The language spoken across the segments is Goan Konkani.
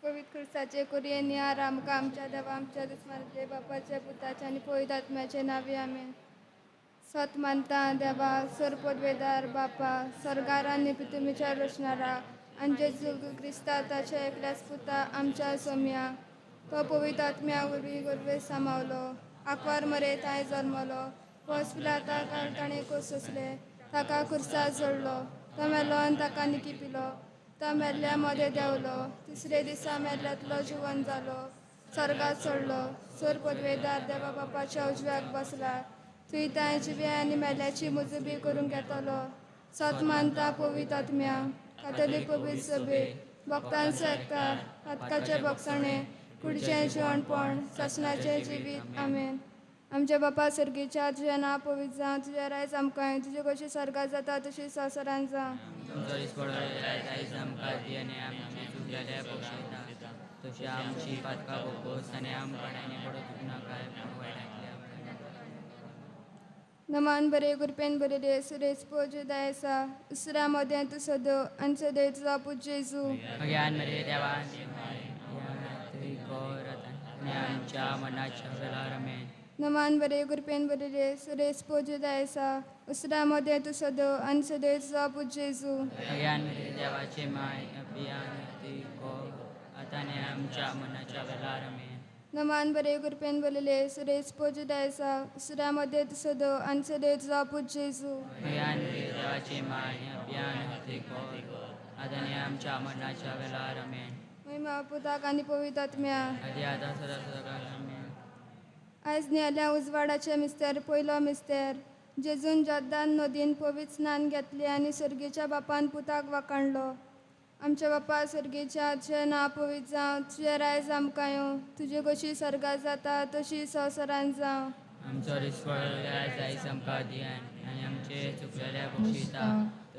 पवित्र क्रिस्ताचे कुरये निहार आमकां आमच्या देवा आमच्या दुस्मानाचे बापाचे पुताचे आनी पवित्र आत्म्याचे नांवी आमेन. सत मानता देवा सरपदवेदार बापा सर्गार आनी पृथ्वीच्या रचणारा आनी जेजू क्रिस्ता ताच्या एकल्याच पुता आमच्या सोम्या तो पवित्र आत्म्या वरवीं गर्भेत सामावलो आंकवार मरे तांय जल्मलो पोस पिलाता ताणें कोस सोंसले ताका खुर्सा जोडलो तो मेलो आनी ताका निकी पिलो तो मेल्ल्या मदें देंवलो तिसरे दिसा मेल्ल्यांतलो जिवन जालो सर्गात चडलो सर पदवेदार देवा बापाच्या उजव्याक बसला थंय तांय जिव्या आनी मेल्ल्याची मुजुबी करूंक येतलो. सत मानता पवित्र आत्म्या कातोलीक पवित्र सभे भक्तांचो एकतार पातकाचे भोगसणे कुडचें जिवणपण सासणाचें जिवीत आमेन. आमच्या बापा सर्गीच्या तुजें नांव पवित्र जावं तुजें रायज आमकां येवं तुजें कशी सर्गात जाता तशी संवसारांत जावं. आमचो दिसवडो आयज आयज आमकां दी आनी आमचे चुकलेले बक्षयता तशी आमची पातकां भोगोस आनी आमकां पडूंक नाका पूण वायटांतले आमकां. नमान बरे कृपेन बरेले सुरेश पोज आसा उसरा मदें तूं सदो आनी सदैव तुजो पूत जेजू. ज्ञान मरे देवा आनी आमच्या मनाच्या वेळार आमेन. नमान बरे कृपेन बरेले सुरेश पोज आसा उसरा मदें तूं सदो आनी सदैव तुजो पूत जेजू. ज्ञान मरे देवाचे माय अभियान आतां आनी आमच्या मनाच्या वेळार आमेन. नमान बरे कृपेन बरले सुरेश पोज आसा उसरा मदें तूं सदो आनी सदैव तुजो पूत जेजू. ज्ञान मरे देवाचे माय अभियान आतां आनी आमच्या मनाच्या वेळार आमेन. महिमा पुताक आनी पवित्र आत्म्या. आदी आतां सदां सदां आमेन. आयज न्हेल्या उजवाडाचे मिस्तेर पयलो मिस्तेर जेजून जोर्दान नदीन पवित्र स्नान घेतलें आनी सर्गेच्या बापान पुताक वाखाणलो. आमच्या बापा सर्गेच्या तुजें नांव पवित्र जावं तुजें रायज आमकां येवं तुजी कशी सर्गात जाता तशी संवसारांत जावं. आमचो दिसवडो आयज आयज आमकां दी आनी आमचे चुकलेले बक्षयता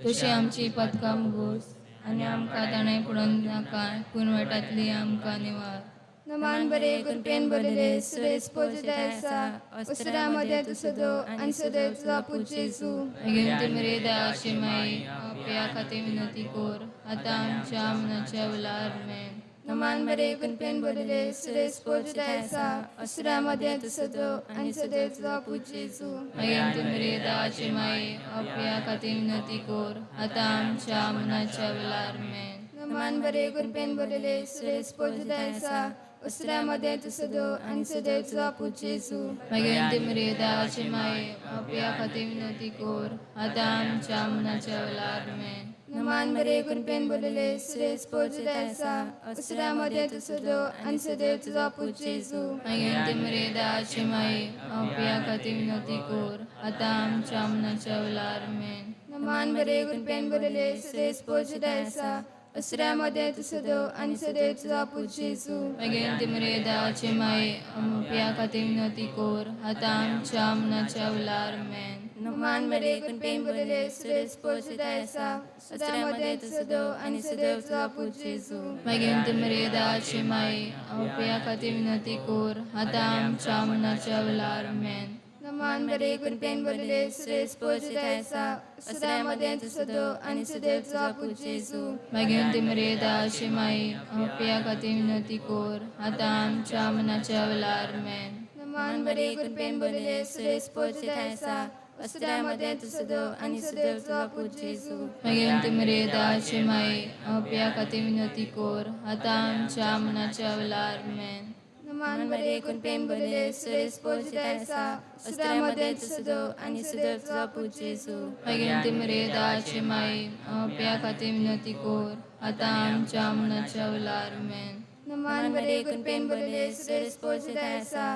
तशी आमची पातकां मुगोस आनी आमकां ताणें पडोवन नाका पूण वायटांतली आमकां निवार. नमान बरे कृपेन बरले सुरेश पोज आसा उसरा मदें तूं सदो आनी सदैव तुजो पूत जेजू. मागीर मरे दयाची माई आपल्या खातीर विनंती कर आतां आमच्या मनाच्या वेळार आमेन. नमान बरे कृपेन बरले सुरेश पोज आसा उसरा मदें तूं सदो आनी सदैव तुजो पूत जेजू. मागीर मरे दयाची माई आपल्या खातीर विनंती कर आतां आमच्या मनाच्या वेळार आमेन. नमान बरे कृपेन बरले सुरेश पोज आसा उसरा मदें तूं सदो आनी सदैव तुजो पूत जेजू. मागीर मरे दयाची माई आपल्या खातीर विनंती कर आतां आमच्या मनाच्या वेळार आमेन. नमान बरे कृपेन बरले सुरेश पोज आसा उसरा मदें तूं सदो आनी सदैव तुजो पूत जेजू. मागीर मरे दयाची माई आपल्या खातीर विनंती कर आतां आमच्या मनाच्या वेळार आमेन. नमान बरे कृपेन बरले सुरेश पोज आसा उसरा मदें तूं सदो आनी सदैव तुजो पूत जेजू. मागीर मरे दयाची माई आपल्या खातीर विनंती कर आतां आमच्या मनाच्या वेळार आमेन. नमान बरे कृपेन बरले सुरेश पोज आसा उसरा मदें तूं सदो आनी सदैव तुजो पूत जेजू. मागीर मरे दयाची माई आपल्या खातीर विनंती कर आतां आमच्या मनाच्या वेळार आमेन. नमान बरे कृपेन बरले सुरेश पोज आसा उसरा मदें तूं सदो आनी सदैव तुजो पूत जेजू. मागीर मरे दयाची माई आपल्या खातीर विनंती कर आतां आमच्या मनाच्या वेळार आमेन. नमान बरे कृपेन बरले सुरेश पोज आसा उसरा मदें तूं सदो आनी सदैव तुजो पूत जेजू. मागीर मरे दयाची माई आपल्या खातीर विनंती कर आतां आमच्या मनाच्या वेळार आमेन. नमान बरे कृपेन बरले सुरेश पोज आसा उसरा मदें तूं सदो आनी सदैव तुजो पूत जेजू. मागीर मरे दयाची माई आपल्या खातीर विनंती कर आतां आमच्या मनाच्या वेळार आमेन. नमान बरे कृपेन बरले सुरेश पोज आसा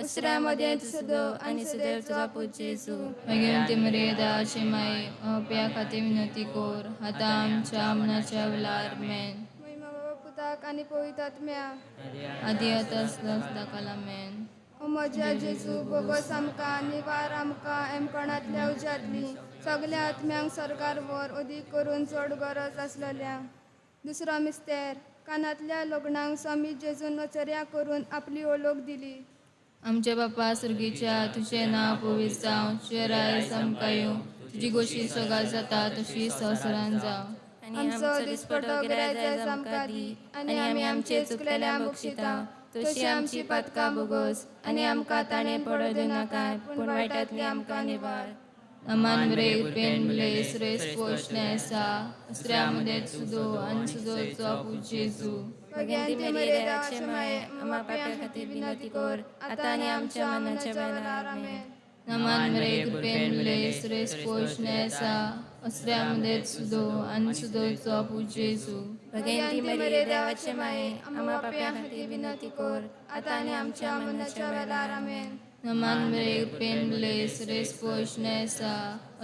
उसरा मदें तूं सदो आनी सदैव तुजो पूत जेजू. मागीर मरे दयाची माई आपल्या खातीर विनंती कर आतां आमच्या मनाच्या वेळार आमेन. महिमा बाबा पुताक आनी पवित्र आत्म्या. आदी आतां सदां सदांकाल आमेन. ओ म्हज्या जेजू भोगोस आमकां निवार आमकां एमकणांतल्या उज्यांतली सगल्या आत्म्यांक सर्गार व्हर अदीक करून चड गरज आसलेल्या. दुसरो मिस्तेर कानांतल्या लग्नाक स्वामी जेजून नचर्या करून आपली ओळख दिली. आमच्या बापा सर्गीच्या तुजें नांव पवित्र जावं तुजें रायज आमकां येवं तुजी गोशी सगळ्या जाता तशी संवसारांत जावं. आमचो दिसपटो गिराय आमकां दी आनी आमी आमचे चुकलेल्या बक्षिता तशी आमची पातकां बोगोस आनी आमकां ताणें पडो दिवनाकाय पूण वायटांतली आमकां निवार. नमान मरे कृपेन मुले सुरेश पोषणे आसा असऱ्यामध्ये सुदो आनी सुदोचो पूत जेजू. भगवंती मरिये देवाचे माये आम्हा पाप्या खातीर विनंती कर आतां आनी आमच्या मरणाच्या वेळार. आमेन. नमान मरे कृपेन मुले सुरेश पोषणे आसा असऱ्यामध्ये सुदो आनी सुदोचो पूत जेजू. भगवंती मरिये देवाचे माये आम्हा पाप्या खातीर विनंती कर आतां आनी आमच्या मरणाच्या वेळार. आमेन. नमान मरे कृपेन मुले सुरेश पोषणे आसा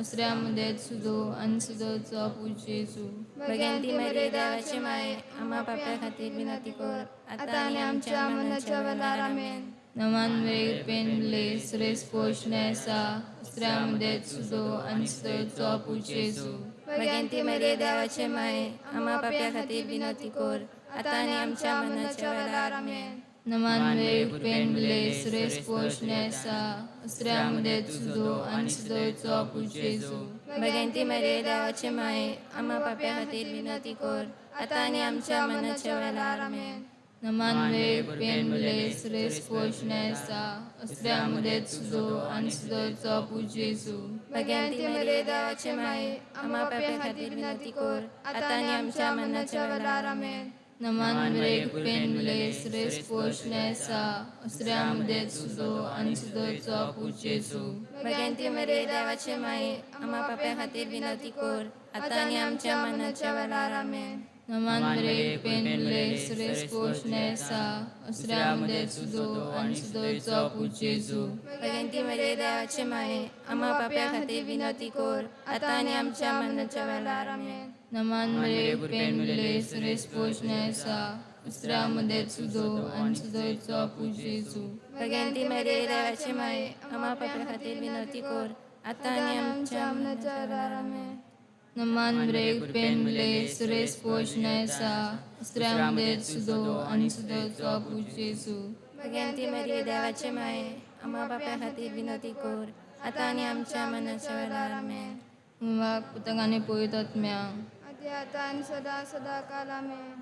असऱ्यामध्ये सुदो आनी सुदोचो पूत जेजू. भगवंती मरिये देवाचे माये आम्हा पाप्या खातीर विनंती कर आतां आनी आमच्या मरणाच्या वेळार. आमेन. नमान मरे कृपेन मुले सुरेश पोषणे आसा असऱ्यामध्ये सुदो आनी सुदोचो पूत जेजू. भगवंती मरिये देवाचे माये आम्हा पाप्या खातीर विनंती कर आतां आनी आमच्या मरणाच्या वेळार. आमेन. नमान मरे कृपेन मुले सुरेश पोषणे आसा असऱ्यामध्ये सुदो आनी सुदोचो पूत जेजू. भगवंती मरिये देवाचे माये आम्हा पाप्या खातीर विनंती कर आतां आनी आमच्या मरणाच्या वेळार. आमेन. नमान मरे कृपेन मुले सुरेश पोषणे आसा असऱ्यामध्ये सुदो आनी सुदोचो पूत जेजू. भगवंती मरिये देवाचे माये आम्हा पाप्या खातीर विनंती कर आतां आनी आमच्या मरणाच्या वेळार. आमेन. नमान मरे कृपेन मुले सुरेश पोषणे आसा असऱ्यामध्ये सुदो आनी सुदोचो पूत जेजू. भगवंती मरिये देवाचे माये आम्हा पाप्या खातीर विनंती कर आतां आनी आमच्या मरणाच्या वेळार. आमेन. नमान मरे कृपेन मुले सुरेश पोषणे आसा असऱ्यामध्ये सुदो आनी सुदोचो पूत जेजू. भगवंती मरिये देवाचे माये आम्हा पाप्या खातीर विनंती कर आतां आनी आमच्या मरणाच्या वेळार. आमेन. नमान मरे कृपेन मुले सुरेश पोषणे आसा उसऱ्यामध्ये सुदो आनी सुदोचो पूत जेजू. भगवंती मरिये देवाचे माये आम्हा पाप्या खातीर विनंती कर आतां आनी आमच्या मरणाच्या वेळार. आमेन. नमान मरे कृपेन मुले सुरेश पोषणे आसा उसऱ्यामध्ये सुदो आनी सुदोचो पूत जेजू. भगवंती मरिये देवाचे माये आम्हा पाप्या खातीर विनंती कर आतां आनी आमच्या मरणाच्या वेळार. आमेन. मुवाक पुतक आनी पवित्र आत्म्या आदी आतां आनी सदां सदां काल. आमेन.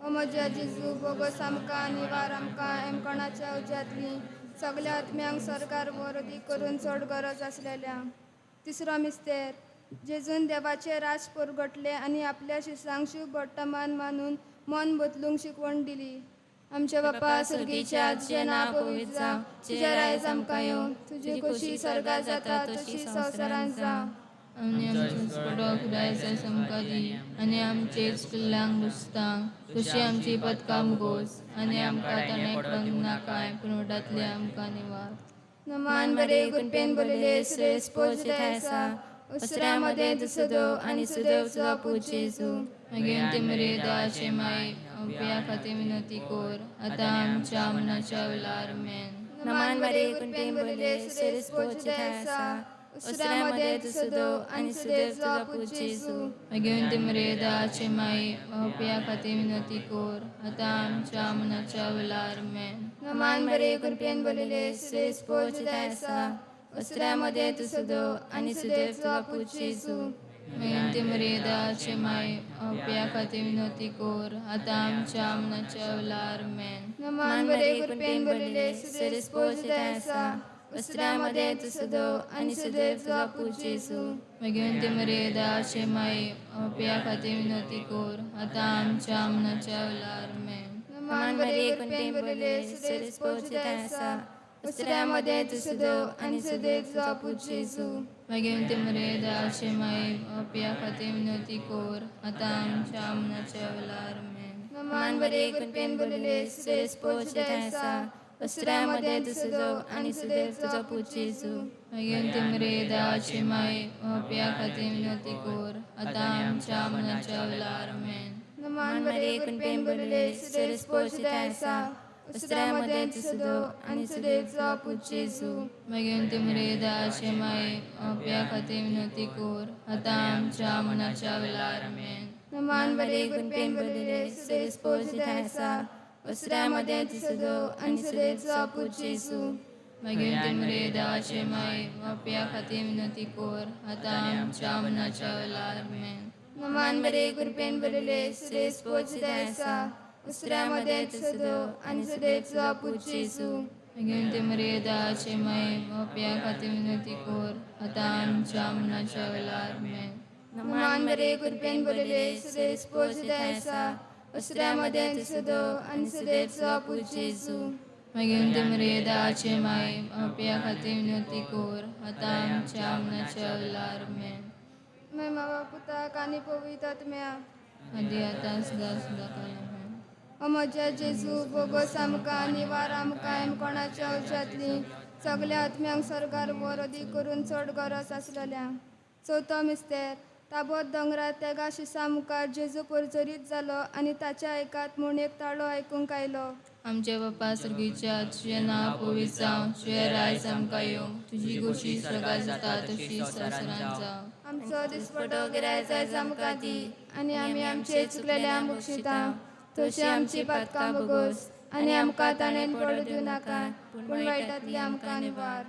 ओ म्हज्या जेजू बोगोस आमकां निवार आमकां एमकोणाच्या उज्यांतली सगल्या आत्म्यांक सरकार वरदी करून चड गरज आसलेल्या. तिसरो मिस्तेर. जेजून देवाचे राज परगटले आनी आपल्या शिसांक शुभ वर्तमान मानून मन बदलूंक शिकवण दिली. आमच्या बापा सर्गीच्या तुजें नांव पवित्र जावं, तुजें रायज आमकां येवं, तुजी खोशी सर्गात जाता तशी संवसारांत जावं. आनी आमचो दिसपटो गिरायक आमकां दी आनी आमचे चुकल्ल्यांक बुसतां तशी आमची पदकां मुगोस आनी आमकां ताणें पडूंक नाकाय पूण वटांतले आमकां निवार. नमान बरे कृपेन भरिल्ले श्रेष्ठ पोज आसा उसऱ्यामध्ये तूं सदैव आनी सदैव तुजो पूत जेजू. मागीर ते मरे दयाचे माये अभ्या खातीर विनंती कर आतां आमच्या मरणाच्या वेळार. आमेन. नमान बरे कृपेन भरिल्ले श्रेष्ठ पोज आसा उसऱ्यामध्ये तूं सदैव आनी सदैव तुजो पूत जेजू. मागीर ते मरे दयाचे माये अभ्या खातीर विनंती कर आतां आमच्या मरणाच्या वेळार. आमेन. नमान बरे कृपेन भरिल्ले श्रेष्ठ पोज आसा उसऱ्यामध्ये तूं सदैव आनी सदैव तुजो पूत जेजू. मागीर ते मरे दयाचे माये अभ्या खातीर विनंती कर आतां आमच्या मरणाच्या वेळार. आमेन. नमान बरे कृपेन भरिल्ले श्रेष्ठ पोज आसा उसऱ्यामध्ये तूं सदैव आनी सदैव तुजो पूत जेजू. मागीर ते मरे दयाचे माये अभ्या खातीर विनंती कर आतां आमच्या मरणाच्या वेळार. आमेन. नमान बरे कृपेन भरिल्ले श्रेष्ठ पोज आसा उसऱ्यामध्ये तूं सदैव आनी सदैव तुजो पूत जेजू. मागीर ते मरे दयाचे माये अभ्या खातीर विनंती कर आतां आमच्या मरणाच्या वेळार. आमेन. नमान बरे कृपेन भरिल्ले श्रेष्ठ पोज आसा उसऱ्यामध्ये तूं सदैव आनी सदैव तुजो पूत जेजू. मागीर ते मरे दयाचे माये अभ्या खातीर विनंती कर आतां आमच्या मरणाच्या वेळार. आमेन. नमान बरे कृपेन भरिल्ले श्रेष्ठ पोज आसा उसऱ्यामध्ये तूं सदैव आनी सदैव तुजो पूत जेजू. मागीर ते मरे दयाचे माये अभ्या खातीर विनंती कर आतां आमच्या मरणाच्या वेळार. आमेन. नमान बरे कृपेन भरिल्ले श्रेष्ठ पोज आसा उसऱ्यामध्ये तूं सदैव आनी सदैव तुजो पूत जेजू. मागीर ते मरे दयाचे माये अभ्या खातीर विनंती कर आतां आमच्या मरणाच्या वेळार. आमेन. नमान मरे कृपेन भरिल्ले सुरेश पोच आसा उसऱ्या मदें सदो आनी सदैचो पूत जेजू. भगवंते मरिये देवाचे माये, पाप्या खातीर विनंती कर आतां आमच्या मरणाच्या वेळार. आमेन. नमान मरे कृपेन भरिल्ले सुरेश पोच आसा उसऱ्या मदें सदो आनी सदैचो पूत जेजू. भगवंते मरिये देवाचे माये, पाप्या खातीर विनंती कर आतां आमच्या मरणाच्या वेळार. आमेन. महिमा पुताक आनी पवित्र आत्म्या. आदी आतां सदां सदां काल. आमेन. ओ म्हज्या जेजू, बोगोस आमकां निवार आमकां कोणाच्या उज्यांतली सगल्या आत्म्यांक सर्गार व्हर, अदीक करून चड गरज आसलेल्या. चवथो मिस्तेर. ताबोत दोंगरार तेगा शिसा मुखार जेजू परजरीत जालो आनी ताच्या आयकात म्हूण एक ताळो आयकूंक आयलो. आमच्या बापा सर्गीच्या, तुजें नांव पवित्र जावं, तुजें रायज आमकां येवं, तुजी गोशी स्वर्गात जाता तशी संवसारांत जावं. आमचो दिसपटो गिरायक आयज आमकां दी आनी आमी आमचे चुकलेल्या बक्षिता तशी आमची पातकां बोगोस आनी आमकां ताणें पडू दिवं नाका, पूण वायटांतली आमकां निवार.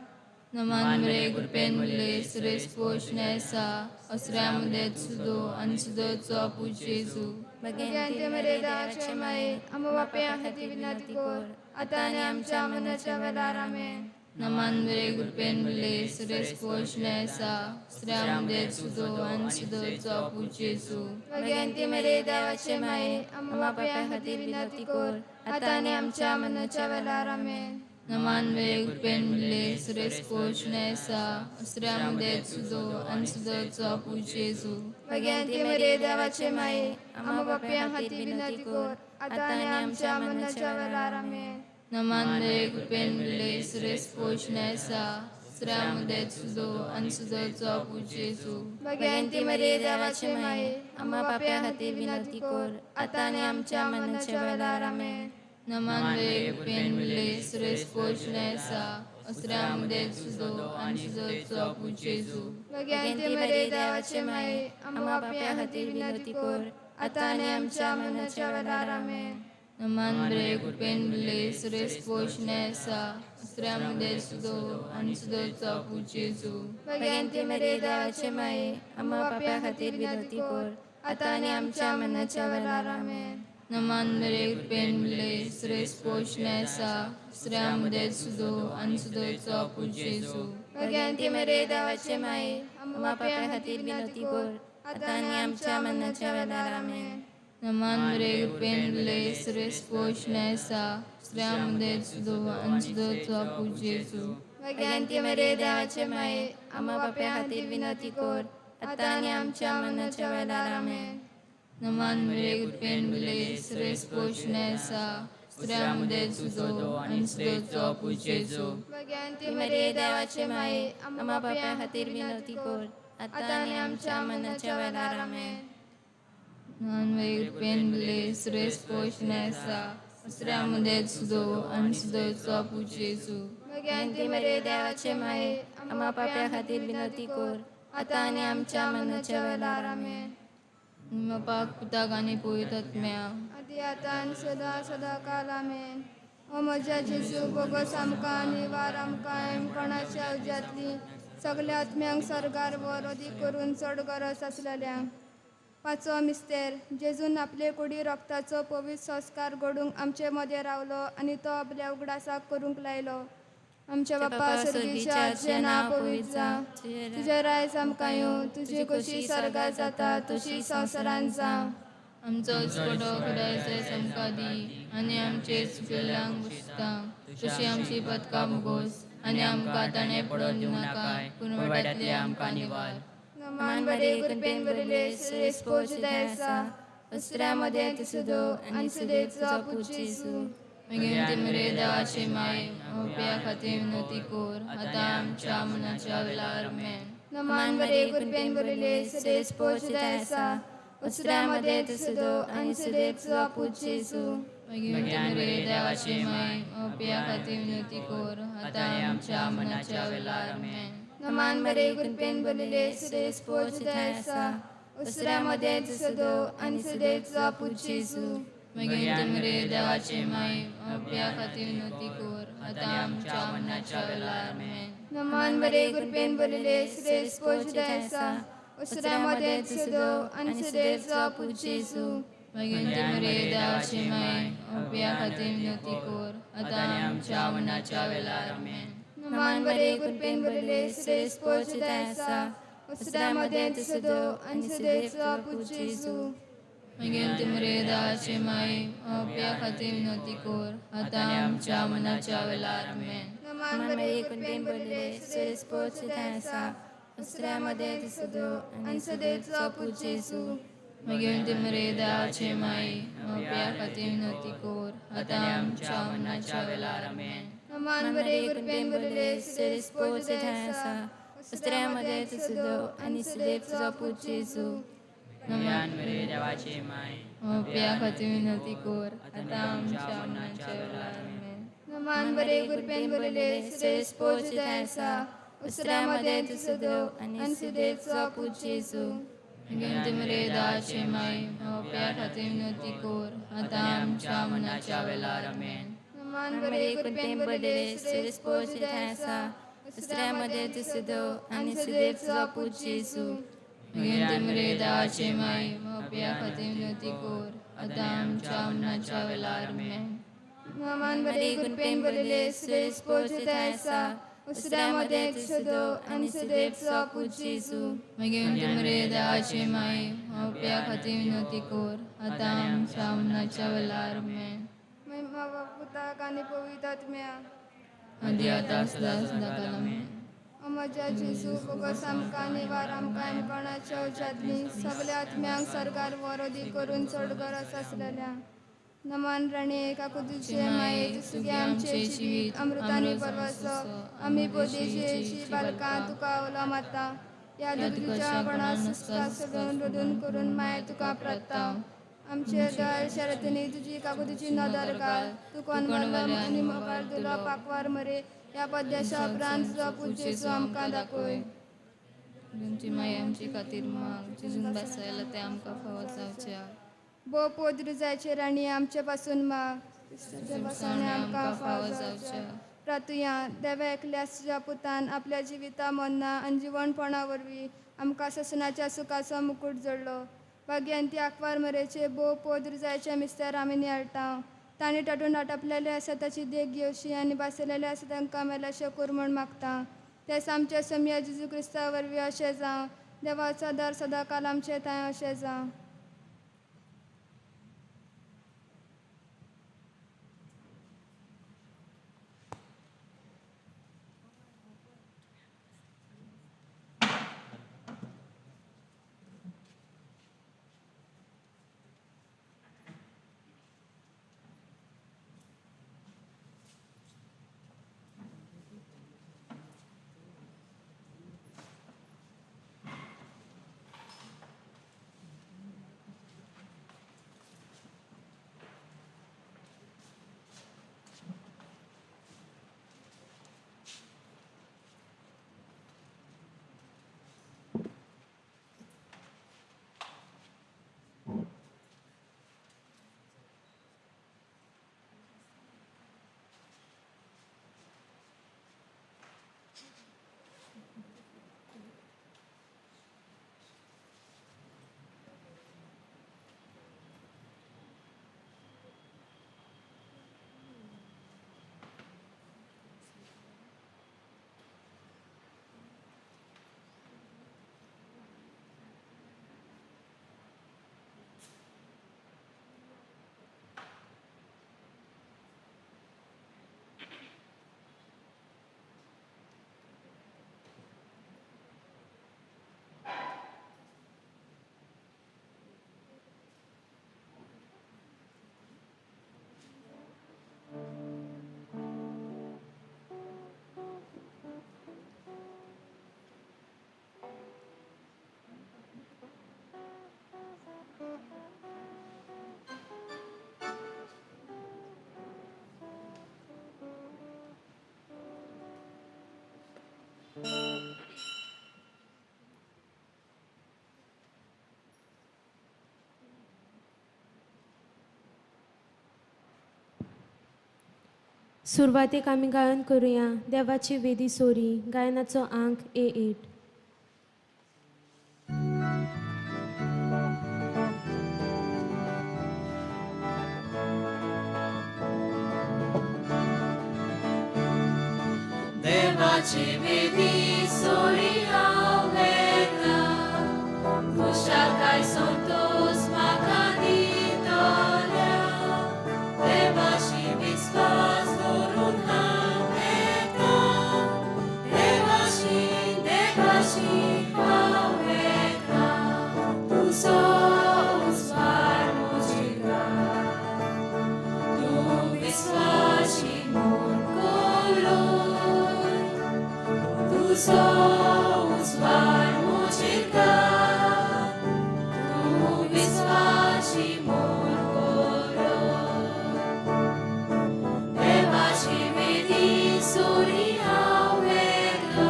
नमान मरे कृपेन भरले सुरेश पोश आसा असऱ्या मदें सुदो आनी सुदोचो पूत जेजू. भगवंते मरे देवाचे माये, आमच्या बापया खातीर विनंती कर आतां आनी आमच्या मरणाच्या वेळार. आमेन. नमान मरे कृपेन भरले सुरेश पोश आसा असऱ्या मदें सुदो आनी सुदोचो पूत जेजू. भगवंते मरे देवाचे माये, आमच्या बापया खातीर विनंती कर आतां आनी आमच्या मरणाच्या वेळार. आमेन. नमान मरे कृपेन भरले सुरेश पोश आसा असऱ्या मदें सुदो आनी सुदोचो पूत जेजू. भगवंते मरे देवाचे माये, आमच्या बापया खातीर विनंती कर आतां आनी आमच्या मरणाच्या वेळार. आमेन. नमान मरे कृपेन भरले सुरेश पोश आसा असऱ्या मदें सुदो आनी सुदोचो पूत जेजू. भगवंते मरे देवाचे माये, आमच्या बापया खातीर विनंती कर आतां आनी आमच्या मरणाच्या वेळार. आमेन. नमान मरे कृपेन भरले सुरेश पोश आसा असऱ्या मदें सुदो आनी सुदोचो पूत जेजू. भगवंते मरे देवाचे माये, आमच्या बापया खातीर विनंती कर आतां आनी आमच्या मरणाच्या वेळार. आमेन. नमान मरे कृपेन भरले सुरेश पोश आसा असऱ्या मदें सुदो आनी सुदोचो पूत जेजू. भगवंते मरे देवाचे माये, आमच्या बापया खातीर विनंती कर आतां आनी आमच्या मरणाच्या वेळार. आमेन. नमान मरे कृपेन भरले सुरेश पोश आसा असऱ्या मदें सुदो आनी सुदोचो पूत जेजू. भगवंते मरे देवाचे माये, आमच्या बापया खातीर विनंती कर आतां आनी आमच्या मरणाच्या वेळार. आमेन. नमान मरे कृपेन भरले सुरेश पोश आसा असऱ्या मदें सुदो आनी सुदोचो पूत जेजू. भगवंते मरे देवाचे माये, आमच्या बापया खातीर विनंती कर आतां आनी आमच्या मरणाच्या वेळार. आमेन. नमान मरे कृपेन भरले सुरेश पोश आसा असऱ्या मदें सुदो आनी सुदोचो पूत जेजू. भगवंते मरे देवाचे माये, आमच्या बापया खातीर विनंती कर आतां आनी आमच्या मरणाच्या वेळार. आमेन. नमान मरे कृपेन भरले सुरेश पोश आसा असऱ्या मदें सुदो आनी सुदोचो पूत जेजू. भगवंते मरे देवाचे माये, आमच्या बापया खातीर विनंती कर आतां आनी आमच्या मरणाच्या वेळार. आमेन. बापाक पुताक आनी पवित्र आत्म्या. आदी आतां आनी सदां सदां काल. आमेन. ओ म्हज्या जेजू, बोगोस आमकां निवार आमकां कोणाच्या उज्यांतली सगल्या आत्म्यांक सर्गार व्हर, अदीक करून चड गरज आसलेल्या. पांचवो मिस्तेर. जेजून आपले कुडी रक्ताचो पवित्र संस्कार घडूंक आमचे मदें रावलो आनी तो आपल्या उगडासाक करूंक लायलो. आमच्या बापा सर्गीच्या, तुजें नांव पवित्र जावं, तुजें रायज आमकां येवं, तुजी खोशी सर्गार जाता तशी संवसारांत जावं. आमचो दिसपटो गिरायक आमकां दी आनी आमचे चुकिल्ल्यांक बसता तशी आमची पदकां मुगोस आनी आमकां ताणें पडोवन दिवं नाका, पूण वाट्यांतले आमकां निवार. नमान बरे कृपेन भरिल्ले सुरेश पोच आसा उसऱ्या मदें तुसुदो आनी सुदेचो पूत जेजू. मागीर मरे देवाचे माये, पाप्या खातीर विनंती कर आतां आमच्या मनाच्या वेळार. आमेन. नमान बरे कृपेन भरिल्ले सुरेश पोच आसा उसऱ्या मदें तुसुदो आनी सुदेचो पूत जेजू. मागीर मरे देवाचे माये, पाप्या खातीर विनंती कर आतां आमच्या मनाच्या वेळार. आमेन. नमान बरे कृपेन भरिल्ले सुरेश पोच आसा उसऱ्या मदें तुसुदो आनी सुदेचो पूत जेजू. मागीर मरे देवाचे माये, पाप्या खातीर विनंती कर आतां आमच्या मनाच्या वेळार. आमेन. नमान बरे कृपेन भरिल्ले सुरेश पोच आसा उसऱ्या मदें तुजो आनी सुदेचो पूत जेजू. मागीर मरे देवाची माय, ओप्या खातीर विनवती कर, आतां आमच्या मरणाच्या वेळार. आमेन. नमान बरे कृपेन भरिल्ले, सुदेस पोचताय आसा, उसऱ्या मदें तुजो आनी सुदेचो पूत जेजू. मागीर मरे देवाची माय, ओप्या खातीर विनवती कर, आतां आमच्या मरणाच्या वेळार. आमेन. नमान बरे कृपेन भरिल्ले, सुदेस पोचताय आसा, उसऱ्या मदें तुजो आनी सुदेचो पूत जेजू. मागीर मरे देवाची माय, ओप्या खातीर विनवती कर, आतां आमच्या मरणाच्या वेळार. आमेन. नमान बरे कृपेन भरिल्ले, सुदेस पोचताय आसा, उसऱ्या मदें तुजो आनी सुदेचो पूत जेजू. नमान मरे देवाची माय, ओप्या खातीर विनवती कर, आतां आमच्या मरणाच्या वेळार. आमेन. नमान बरे कृपेन भरिल्ले, सुदेस पोचताय आसा, उसऱ्या मदें तुजो आनी सुदेचो पूत जेजू. मागीर मरे देवाची माय, ओप्या खातीर विनवती कर, आतां आमच्या मरणाच्या वेळार. आमेन. नमान बरे कृपेन भरिल्ले, सुदेस पोचताय आसा, उसऱ्या मदें तुजो आनी सुदेचो पूत जेजू. मागीर मरे देवाची माय, ओप्या खातीर विनवती कर, आतां आमच्या मरणाच्या वेळार. आमेन. नमान बरे कृपेन भरिल्ले, सुदेस पोचताय आसा, उसऱ्या मदें तुजो आनी सुदेचो पूत जेजू. मागीर मरे देवाची माय, ओप्या खातीर विनवती कर, आतां आमच्या मरणाच्या वेळार. आमेन. महिमा पुताक आनी पवित्र आत्म्या, आदी आतां सदां सदांकाल. आमेन. ओ म्हज्या जेजू, फोगस आमकां निवार आमकां कोणाच्या उजातली सगल्या आत्म्यांक सर्गार वरोदी करून चड गरज आसलेल्या. नमान राणी काकुतीचे माये, तुगे आमचे जिवीत अमृतानी परवसो, आमी बोधेची बालकां तुका उलो मारता. ह्या दुखीच्या कोणा सुस्का सोडून रोदून करून माये तुका प्रार्थना. आमचे दयाळ शरतनी तुजी काकुतीची नदर घाल, तूं कोण वल्लम आनी मोगार तुलो पाकवार मरे ह्या पद्याच्या उपरांत तुजो पूत जेजू आमकां दाखय. तुमची माय आमची खातीर माग, जेजून भासायला तें आमकां फावो जावचें. भोव पोद रुजायचे राणी आमचे पासून माग, क्रिस्ताच्या पासून आमकां फावो जावचें. प्रातुया देवा एकल्या तुज्या पुतान आपल्या जिविता मरणां आनी जिवनपणा वरवीं आमकां ससनाच्या सुखाचो मुकूट जोडलो. भाग्यांती आंकवार मरेचे भोव पोद रुजायचे मिस्तर आमी नियाळटा. तांणी तातूंत आटापलेले आसा ताची देख घेवची आनी भासलेले आसा तांकां मेल्याशें कर म्हूण मागता. तेच आमच्या सोमया जेजू क्रिस्ता वरवीं अशें जावं. देवाचो आदार सदांकाल आमचे थंय अशें जावं. सुरवातेक आमी गायन करुया देवाची वेदी सोरी, गायनाचो आंक A8. देवाची विधी सोरी हांव वेता, खुशालकाय संतोष म्हाका दितल्या. देवाशी विस्वास दवरून हांव वेता, देवाशी देवाशी हांव वेता. तुजो उजवाड म्हजी गात, तूं विस्वाशी म्हूण कोलोय. तुजो उजवाड म्हजी गात, तूं विस्वाशी म्हूण कोलोय. देवाची विधी सोरी हांव वेता,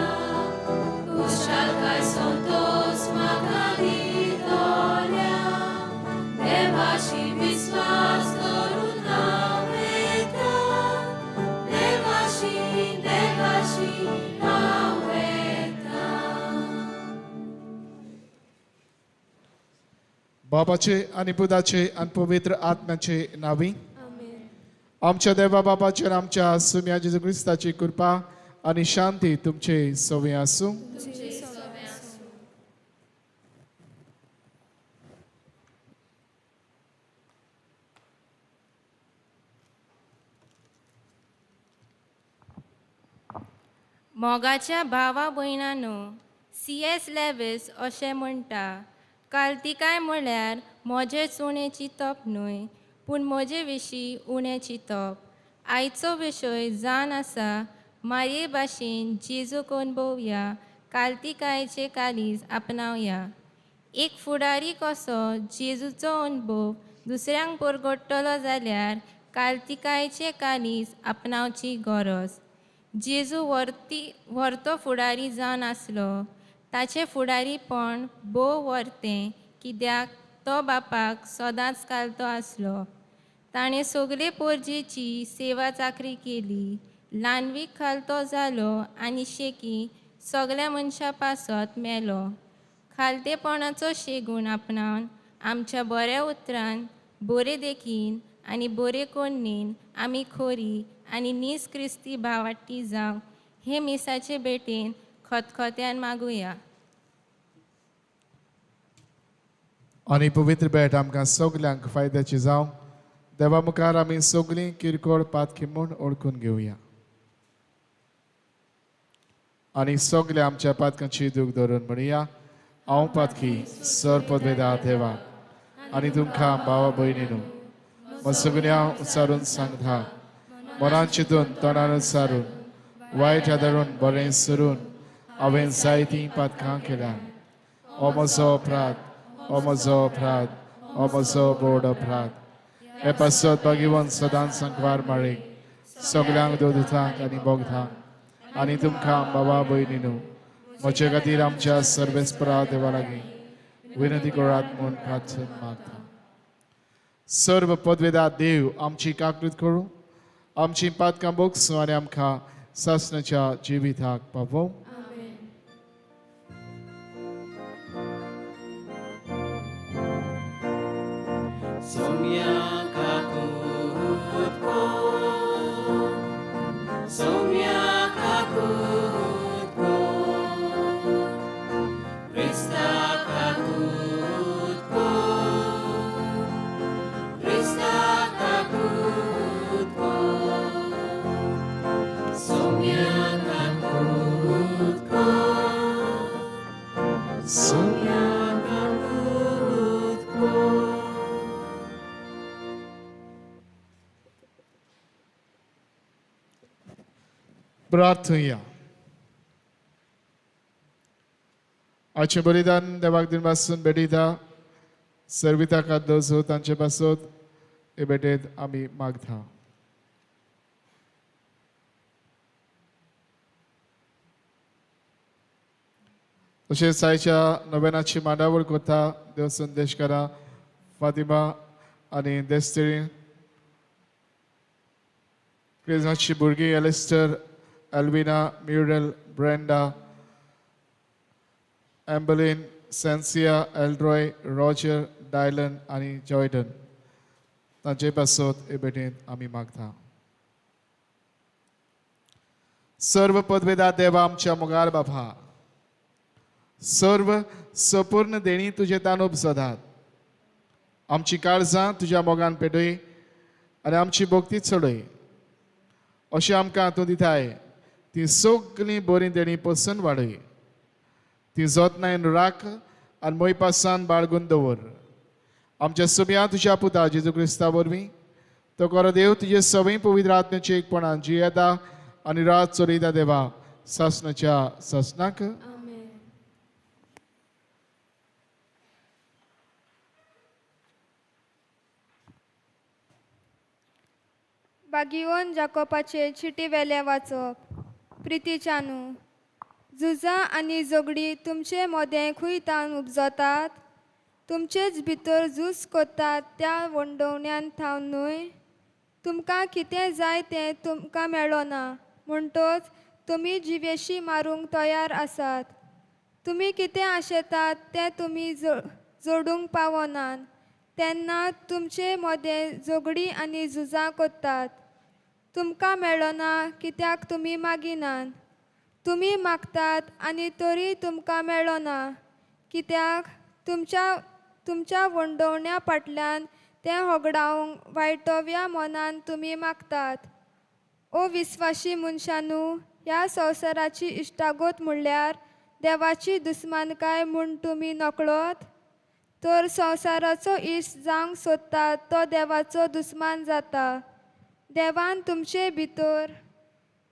खुशालकाय संतोष म्हाका दितल्या. देवाशी विस्वास दवरून हांव वेता, देवाशी देवाशी हांव वेता. बापाचे आनी पुताचे आनी पवित्र आत्म्याचे नावी. आमेन. आमच्या देवा बापाचेर आमच्या सुम्या जेजू क्रिस्ताची कृपा आनी शांती तुमचे सवे आसूं. मोगाच्या भावा भयणानो, सी एस लेवीस अशें म्हणटा, कालतिकाय म्हळ्यार म्हजें उणें चिंतप न्हय, पूण म्हजे विशीं उणें चिंतप. आयचो विशय जावन आसा मारये भाशेन जेजूक अणभवया, कालतिकायेचें काळीज आपणावया. एक फुडारी कसो जेजूचो अणभव दुसऱ्यांक परगट्टलो जाल्यार कालतिकायेचें काळीज आपणावची गरज. जेजू व्हरतो फुडारी जावन आसलो. ताचें फुडारीपण भोव व्हरतें, कित्याक तो बापाक सदांच कालतो आसलो. ताणें सगळे पोरजेची सेवा चाकरी केली, ल्हानवीक खालतो जालो आनी शेकी सगळ्या मनशां पासत मेलो. खालतेपणाचो शेगूण आपणावन आमच्या बऱ्या उतरान, बरे देखीन आनी बरे कोणणेन आमी खोरी आनी नीज क्रिस्ती भावाटी जावंक हे मिसाचे भेटेन खतखत्यान मागुया. आनी पवित्र भेट आमकां सगल्यांक फायद्याची जावं. देवा मुखार आमी सगळीं किरकोळ पातकी म्हूण ओळखून घेवया आनी सगल्या आमच्या पातकांची दूख धरून म्हणया, हांव पातकी सर पदवेदा देवा आनी तुमकां भावा भयणीनू मसगण्या उच्चारून सांगता, मनान चिंतून तोंडान उच्चारून वायट आदारून बरें सरून हांवें जायतीं पातकां केल्यान. हो म्हजो अपराध, हो म्हजो अपराध, हो म्हजो बोड अपराध. हे पासत भागिवन सदांच संकवार माळेक सगल्यांक दोदुतांक आनी बोगतांक आनी तुमकां बाबा भयणीनू म्हजे खातीर आमच्या सर्वेस्परा देवा लागीं विनंती करात म्हूण प्रार्थना मागता. सर्व पदवेदा देव आमची काकृत करूं, आमची पातकां बोगसूं आनी आमकां सासणाच्या जिविताक पावोवं. प्रार्थुया. आजचें बलिदान देवाक दिवन पासून भेटयता सर्विता कार्दोजो तांचे पासत हे भेटेंत आमी मागता. तशेंच आयच्या नवेनाची मांडावळ करता देव संदेशकारा फातिमा आनी देस्तेरी क्रिजमाची भुरगीं Alistair, Alvina, Muriel, Brenda, Amberlin, Sensia, Eldroy, Roger, Dylan आनी जॉयडन तांचे पासत हे भेटेंत आमी मागता. सर्व पदवेदा देवा आमच्या मुगार बाबा, सर्व सपूर्ण देणी तुजे तानूप सदात. आमची काळजां तुज्या मोगान पेटय आनी आमची भक्ती चडय अशें आमकां तूं दिताय. ती सगळीं बरीं देणी पसून वाडय, ती जतनायन राख आनी मोयपासान बाळगून दवर. आमच्या सुम्या तुज्या पुता जेजू क्रिस्ता वरवीं तो खरो देव तुजे सवय पवित्र आत्म्याचे एकपणान जियेता आनी रात चलयता देवा सासणाच्या सासणाक. बागिवन जाकोबाचे चिटी वेलें वाचप. प्रितीच्यानू, झुजां आनी झगडीं तुमचे मोदें खूंय तावन उपजतात? तुमचेच भितर झूज करतात त्या वंडवण्यान थावन न्हय? तुमकां कितें जाय तें तुमकां मेळना, म्हणटच तुमी जिवेशी मारूंक तयार आसात. तुमी कितें आशेतात तें तुमी जोडूंक पावनात, तेन्ना तुमचे मदें झगडीं आनी झुजां करतात. तुमकां मेळना कित्याक तुमी मागिनात. तुमी मागतात आनी तरी तुमकां मेळना कित्याक तुमच्या तुमच्या वंडवण्या फाटल्यान तें होगडावंक वायटोव्या मनान तुमी मागतात. ओ विस्वाशी मनशानू, ह्या संवसाराची इश्टागत म्हणल्यार देवाची दुस्मानकाय म्हूण तुमी नकळत? तर संवसाराचो इश्ट जावंक सोदता तो देवाचो दुस्मान जाता. देवान तुमचे भितर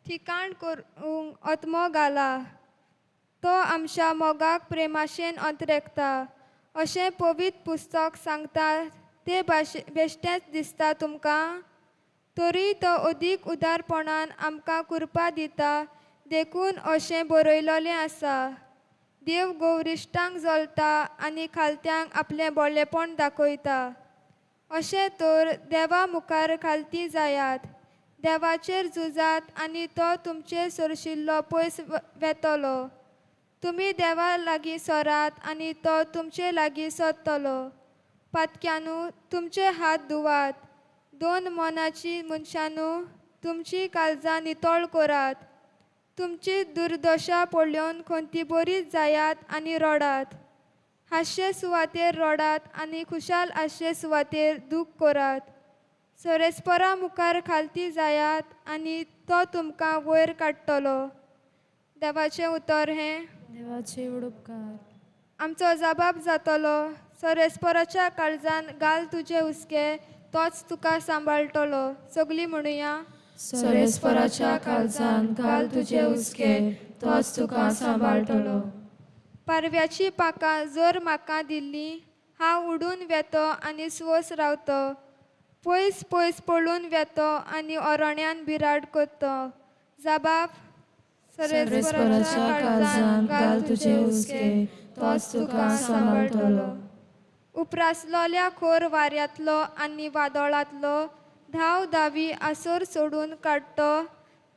ठिकाण करूंक आत्मो घाला, तो आमच्या मोगाक प्रेमाशेन अंतरेकता अशें पवित्र पुस्तक सांगता. ते भाशे बेश्टेंच दिसता तुमकां? तरी तो अदीक उदारपणान आमकां कृपा दिता, देखून अशें बरयलेलें आसा, देव गौरिश्टांक जलता आनी खालत्यांक आपलें बोलेपण दाखयता. अशें तर देवा मुखार खालती जायात, देवाचेर झुजात आनी तो तुमचेर सरशिल्लो पयस वेतलो. तुमी देवा लागीं सरात आनी तो तुमचे लागीं सरतलो. पातक्यानू, तुमचे हात धुवात. दोन मनाची मनशानू, तुमची काळजां नितळ करात. तुमची दुर्दशा पळोवन खंती बरीच जायात आनी रडात. हांशे सुवातेर रडात आनी खुशाल आसचे सुवातेर दूख करात. सरेस्परा मुखार खालती जायात आनी तो तुमकां वयर काडटलो. देवाचें उतर हें. देवाचे उपकार. आमचो जबाब जातलो. सरेस्पराच्या काळजान घाल तुजे हुस्के, तोच तुका सांबाळटलो. सगळीं म्हणुया. सरेस्पराच्या काळजान घाल तुजे हुस्के, तोच तुका सांबाळटलो. पारव्याची पाकां जर म्हाका दिल्ली, हांव उडून वेतो आनी स्वस रावतो. पयस पयस पळून वेतो आनी अरण्यान बिराड करतो. जबाब. सरेस्पराच्या काळजान घाल तुजे हुस्के, तोच तुका सांबाळटलो. उपरासलोल्या खोर वाऱ्यांतलो आनी वादळांतलो धांव धावी आसोर सोडून काडटो.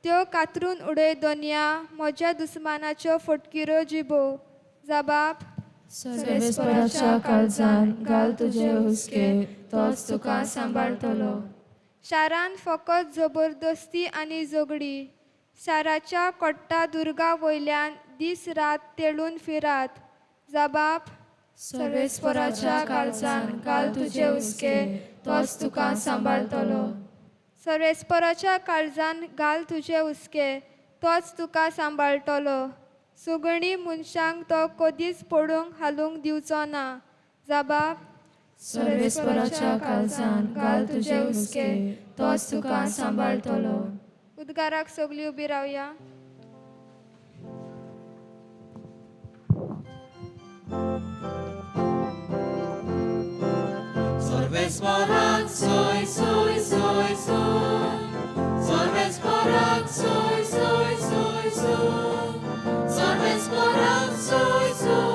त्यो कातरून उडय दोनया म्हज्या दुस्मानाच्यो फटकिऱ्यो जिबो. जबाब. सर्वेस्पराच्या काळजान घाल तुजे हुस्के, तोच तुका सांबाळटलो. शारान फकत जबरदस्ती आनी झगडी. शाराच्या कोट्टा दुर्गा वयल्यान दीस रात तेळून फिरात. जबाब. सर्वेस्पराच्या काळजान घाल तुजे हुस्के, तोच तुका सांबाळटलो. सर्वेस्पराच्या काळजान घाल तुजे हुस्के, तोच तुका सांबाळटलो. सुगणी मनशांक तो कदीच पडूंक हालूंक दिवचो ना. जबाब. सर्वेस्पराच्या काळजान घाल तुजे हुस्के, तोच तुका सांबाळटलो. उद्गाराक सगळीं उबी रावया. Sorvesporak soy soy soy soy, Sorvesporak soy soy soy soy, Sorvesporak soy soy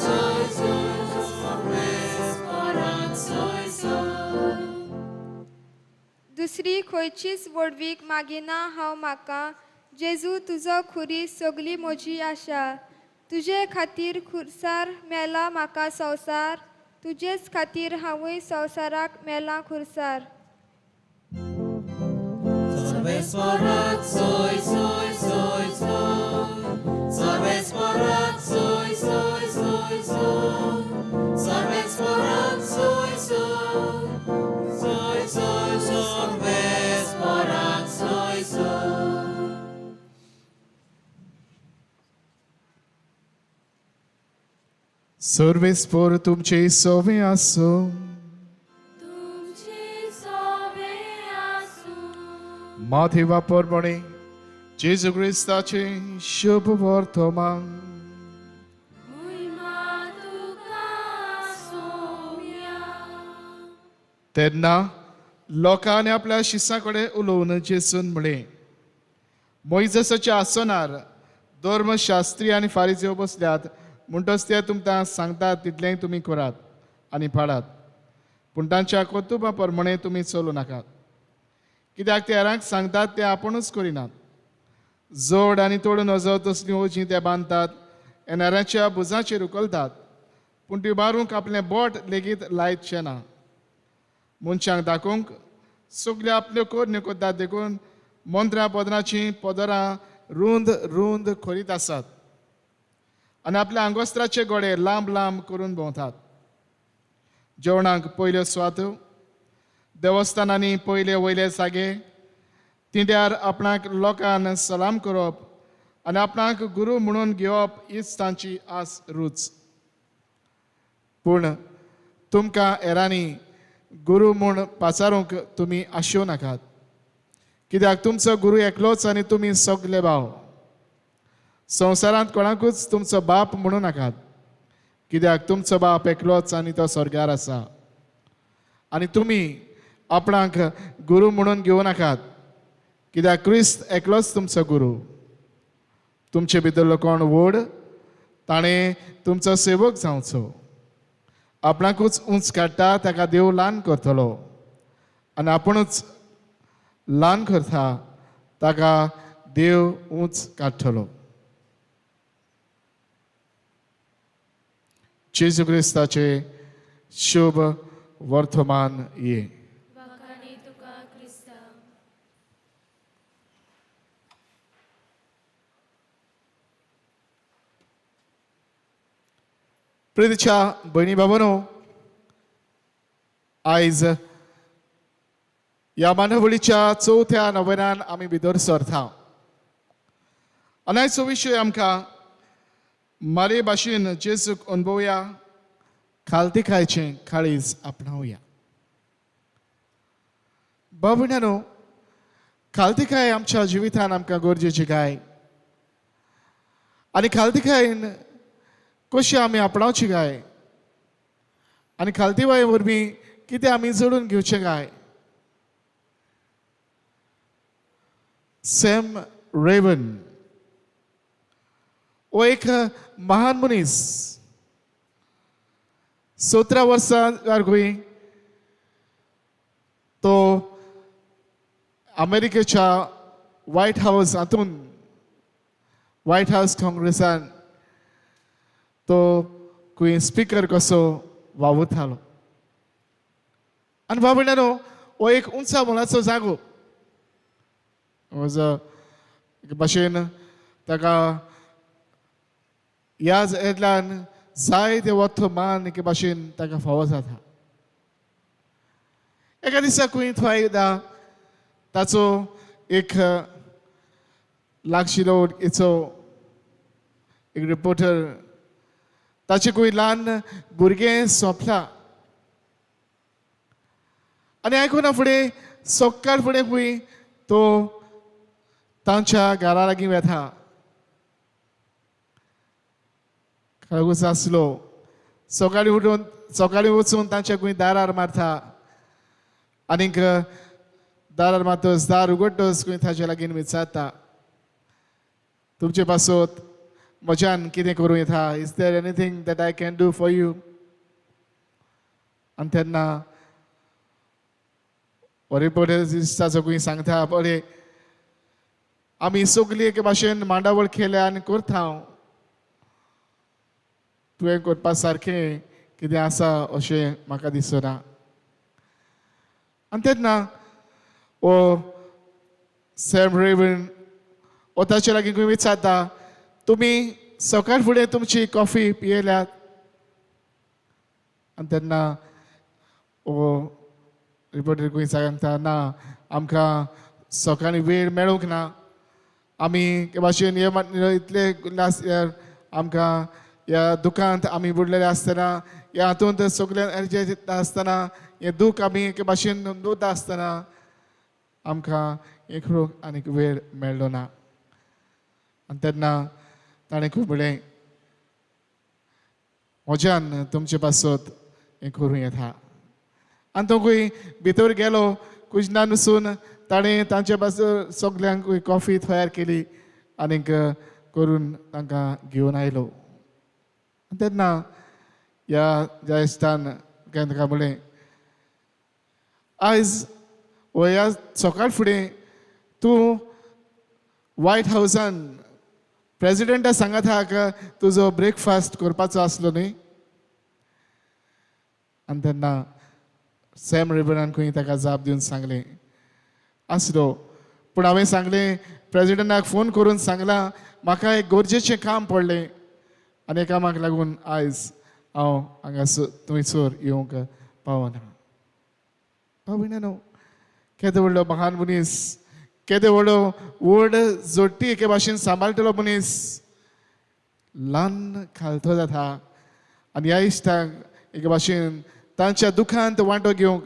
soy soy, Sorvesporak soy soy. दुसरी खंयचीच व्हडवीक मागिना हांव म्हाका, जेजू तुजो खुरी सगली म्हजी आशा. तुजे खातीर खुरसार मेला म्हाका संवसार, तुजेच खातीर हांवूय संवसाराक मेला खुरसार. सर्वेस्पराक सोय सोय सोय सोय, सर्वेस्पराक सोय सोय सोय सोय, सर्वेस्पराक सोय सोय सोय सोय, सर्वेस्पराक सोय सोय. सर्वेस्पर तुमचे सोवे आसूं. माथी वापरपणे जेजू क्रिस्ताचे शुभ वर्तमान. तेन्ना लोकांनी आपल्या शिसां कडेन उलोवन जेजून म्हळें, मोयजसाच्या आसनार धर्मशास्त्री आनी फारिजेव बसल्यात, म्हणटच ते तुमकां सांगतात तितलेंय तुमी करात आनी पाळात, पूण तांच्या कर्तुबा प्रमाणे तुमी चलूं नाकात, कित्याक ते हेरांक सांगतात ते आपुणूच करिनात. जोड आनी तोडून नजो तसलीं ओजीं ते बांदतात, येणाऱ्यांच्या भुजांचेर उखलतात, पूण ती बारूंक आपलें बोट लेगीत लायचें ना. मनशांक दाखोवंक सगल्यो आपल्यो करण्यो करतात, देखून मंत्र्या पदराचीं पदरां रूंद रूंद करीत आसात आनी आपल्या आंगोस्त्राचे गोडे लांब लांब करून भोंवतात. जेवणाक पयल्यो सुवातो, देवस्थानांनी पयले वयले जागे, तिंड्यार आपणाक लोकान सलाम करप आनी आपणाक गुरू म्हणून घेवप हीच तांची आस रूच. पूण तुमकां हेरांनी गुरू म्हूण पाचारूंक तुमी आशेवं नाकात, कित्याक तुमचो गुरू एकलोच आनी तुमी सगले भाव. संवसारांत कोणाकूच तुमचो बाप म्हणू नाकात, कित्याक तुमचो बाप एकलोच आनी तो स्वर्गार आसा. आनी तुमी आपणाक गुरू म्हणून घेवं नाकात, कित्याक क्रिस्त एकलोच तुमचो गुरू. तुमचे भितरलो कोण व्हड ताणें तुमचो सेवक जावचो. आपणाकूच उंच काडटा ताका देव ल्हान करतलो, आनी आपुणूच ल्हान करता ताका देव उंच काडटलो. जेजू क्रिस्ताचे शुभ वर्तमान ये. प्रितीच्या भयणी बाबांनो, आयज ह्या मानवळीच्या चवथ्या नव्यान आमी भितर सरता आनी आयचो विशय आमकां मारे भाशेन जेजूक अणभवया, खालतिकायचें काळीज आपणावया. बाबण्यानो, खालतिकाय आमच्या जिवितान आमकां गरजेची काय आनी खालतिकायेन कशी आमी आपणावची काय आनी खालतिकाये वरवीं कितें आमी जोडून घेवचें काय. सॅम रेवन हो एक महान मनीस, 17 वर्सां खंय तो अमेरिकेच्या व्हायट हावस हातून, व्हायट हावस काँग्रेसान तो खंय स्पिकर कसो वावुरतालो. आनी बाबा हो एक उंचा मोलाचो जागो भाशेन ताका ह्या जाग्यांतल्यान जायते वत मान एके भाशेन ताका फावो जाता. एका दिसा खंय थंय एकदां ताचो एक लागशिलो हेचो एक रिपोर्टर ताचे खंय ल्हान भुरगें सोंपला आनी आयकुना फुडें सकाळ फुडें खंय तो तांच्या घरा लागीं वेता. काळगूच आसलो, सकाळीं उठून सकाळीं वचून तांच्या खंय दारार मारता आनीक दारार मारतच दार उगडटच खंय ताच्या लागीं विचारता, तुमचे पासत म्हज्यान कितें करूं येता, is there anything that I can do for you. आनी तेन्ना रिपोर्टर ताचो खंय सांगता, बरें आमी सगळीं एके भाशेन मांडावळ केल्या आनी करता, तुवें करपा सारकें कितें आसा अशें म्हाका दिसना. आनी तेन्ना ओ सॅम रेवन ओ ताचे लागीं खंय विचारता, तुमी सकाळ फुडें तुमची कॉफी पियेल्यात? आनी तेन्ना ओ रिपोर्टर खंय सांगता, ना, आमकां सकाळीं वेळ मेळूंक ना, आमी भाशेन हे इतले लास्ट इयर आमकां ह्या दुकांत आमी बुडलेले आसतना, ह्या हातूंत सगळे आसतना, हें दूख आमी एके भाशेन नोंदवता आसतना आमकां एक रोग आनीक वेळ मेळ्ळो ना. आनी तेन्ना ताणें खूब म्हणलें, म्हज्यान तुमचे पासत हें करूं येता. आनी तो खंय भितर गेलो कुजनान वचून ताणें तांचे पासत सगल्यांक कॉफी तयार केली आनीक करून तांकां घेवन आयलो. आनी तेन्ना ह्या जयस्तान तांकां म्हणलें, आयज वो ह्या सकाळ फुडें तूं व्हायट हावसान प्रेजिडेंटा सांगाताक तुजो ब्रेकफास्ट करपाचो आसलो न्ही? आनी तेन्ना सॅम रेबनान खंय ताका जाप दिवन सांगलें, आसलो, पूण हांवें सांगलें प्रेजिडेंटाक फोन करून सांगलां म्हाका एक गरजेचें काम पडलें आनी हे कामाक लागून आयज हांव हांगा थंयसर येवंक पावना. भाव न्हू, केदो व्हडलो महान मनीस, केदो व्हडलो व्हड जोडटी एके भाशेन सांबाळटलो मनीस ल्हान खालतो जाता आनी ह्या इश्टांक एके भाशेन तांच्या दुखांत वांटो घेवंक,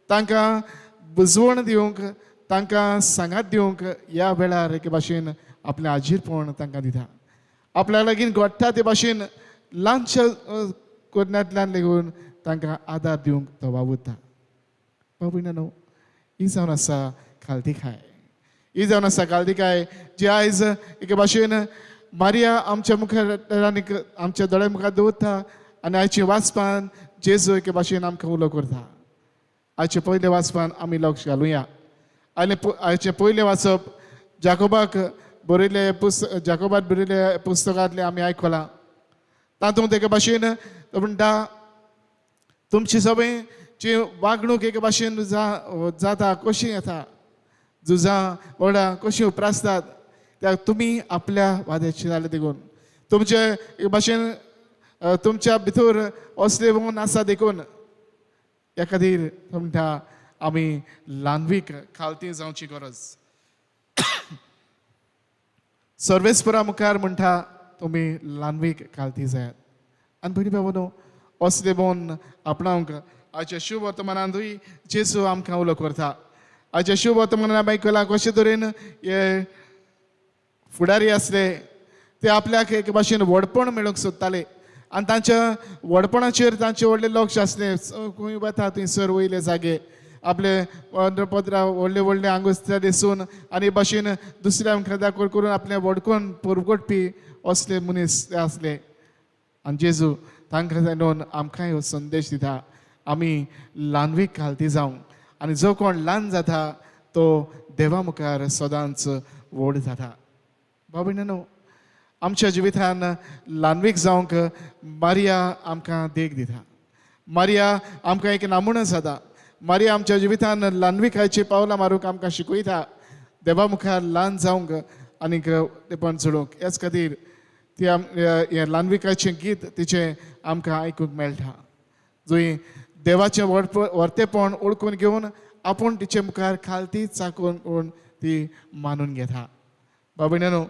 तांकां बुजवण दिवंक, तांकां सांगात दिवंक ह्या वेळार एके भाशेन आपलें आजीरपण तांकां दिता. आपल्या लागीं घडटा ते भाशेन ल्हानशा करण्यांतल्यान लेगून तांकां आदार दिवंक तो वावुरता. भाव भयणांनो, ही जावन आसा खालतीकाय, ही जावन आसा खालतीकाय जी आयज एके भाशेन मारिया आमच्या मुखार आनीक आमच्या दोळ्या मुखार दवरता आनी आयचे वाचपान जेजू एके भाशेन आमकां उलो करता. आयचे पयले वाचपान आमी लक्ष घालुया. आनी आयचें पयलें वाचप जाकोबाक बरयल्ले जाकोबाक बरयल्ले पुस्तकांतलें आमी आयकलां. तातूंत एके भाशेन तो म्हणटा, तुमची सगळी जी वागणूक एके भाशेन जाता, कशी येता, झुजां वडां कशीं उप्रासतात, त्या तुमी आपल्या वाद्याची जालें देखून तुमचे एके भाशेन तुमच्या भितर असले म्हणून आसा देखून ह्या खातीर तो म्हणटा आमी ल्हानवीक खालती जावची गरज. सर्वेस्परा मुखार म्हणटा तुमी ल्हानवीक खालती जायात. आनी भयणी भावांनो, असले म्हणून आपणावंक आयच्या शुभ वर्तमानांतूय जेजू आमकां उलो करता. आयच्या शुभ वर्तमानान आमी आयकलां कशे तरेन हे फुडारी आसले ते आपल्याक एके भाशेन व्हडपण मेळूंक सोदताले आनी तांच्या व्हडपणाचेर तांचें व्हडलें लक्ष आसलें. खंय वता थंयसर वयले जागे आपले पत्रां व्हडले व्हडले आंगुस्त्या दिसून आनी भाशेन दुसऱ्या मुखार दाखोवन करून आपलें व्हडकोन परगटपी असले मनीस ते आसले. आनी जेजू तांकां जाणून आमकांय हो संदेश दिता, आमी ल्हानवीक घालती जावंक आनी जो कोण ल्हान जाता तो देवा मुखार सदांच व्हड जाता. भाव भयणांनो, आमच्या जिवितान ल्हानवीक जावंक मारिया आमकां देख दिता. मारिया आमकां एक नमुनो जाता. मारिया आमच्या जिवितान ल्हानविकायची पावलां मारूंक आमकां शिकयता, देवा मुखार ल्हान जावंक आनीक तेपण चडोवंक. ह्याच खातीर ती हें ल्हानविकायचें गीत तिचें आमकां आयकूंक मेळटा, जंय देवाचें व्हरतेपण ओळखून घेवन आपूण तिचे मुखार खालती चाकून म्हूण ती मानून घेता. भाव भयणांनो,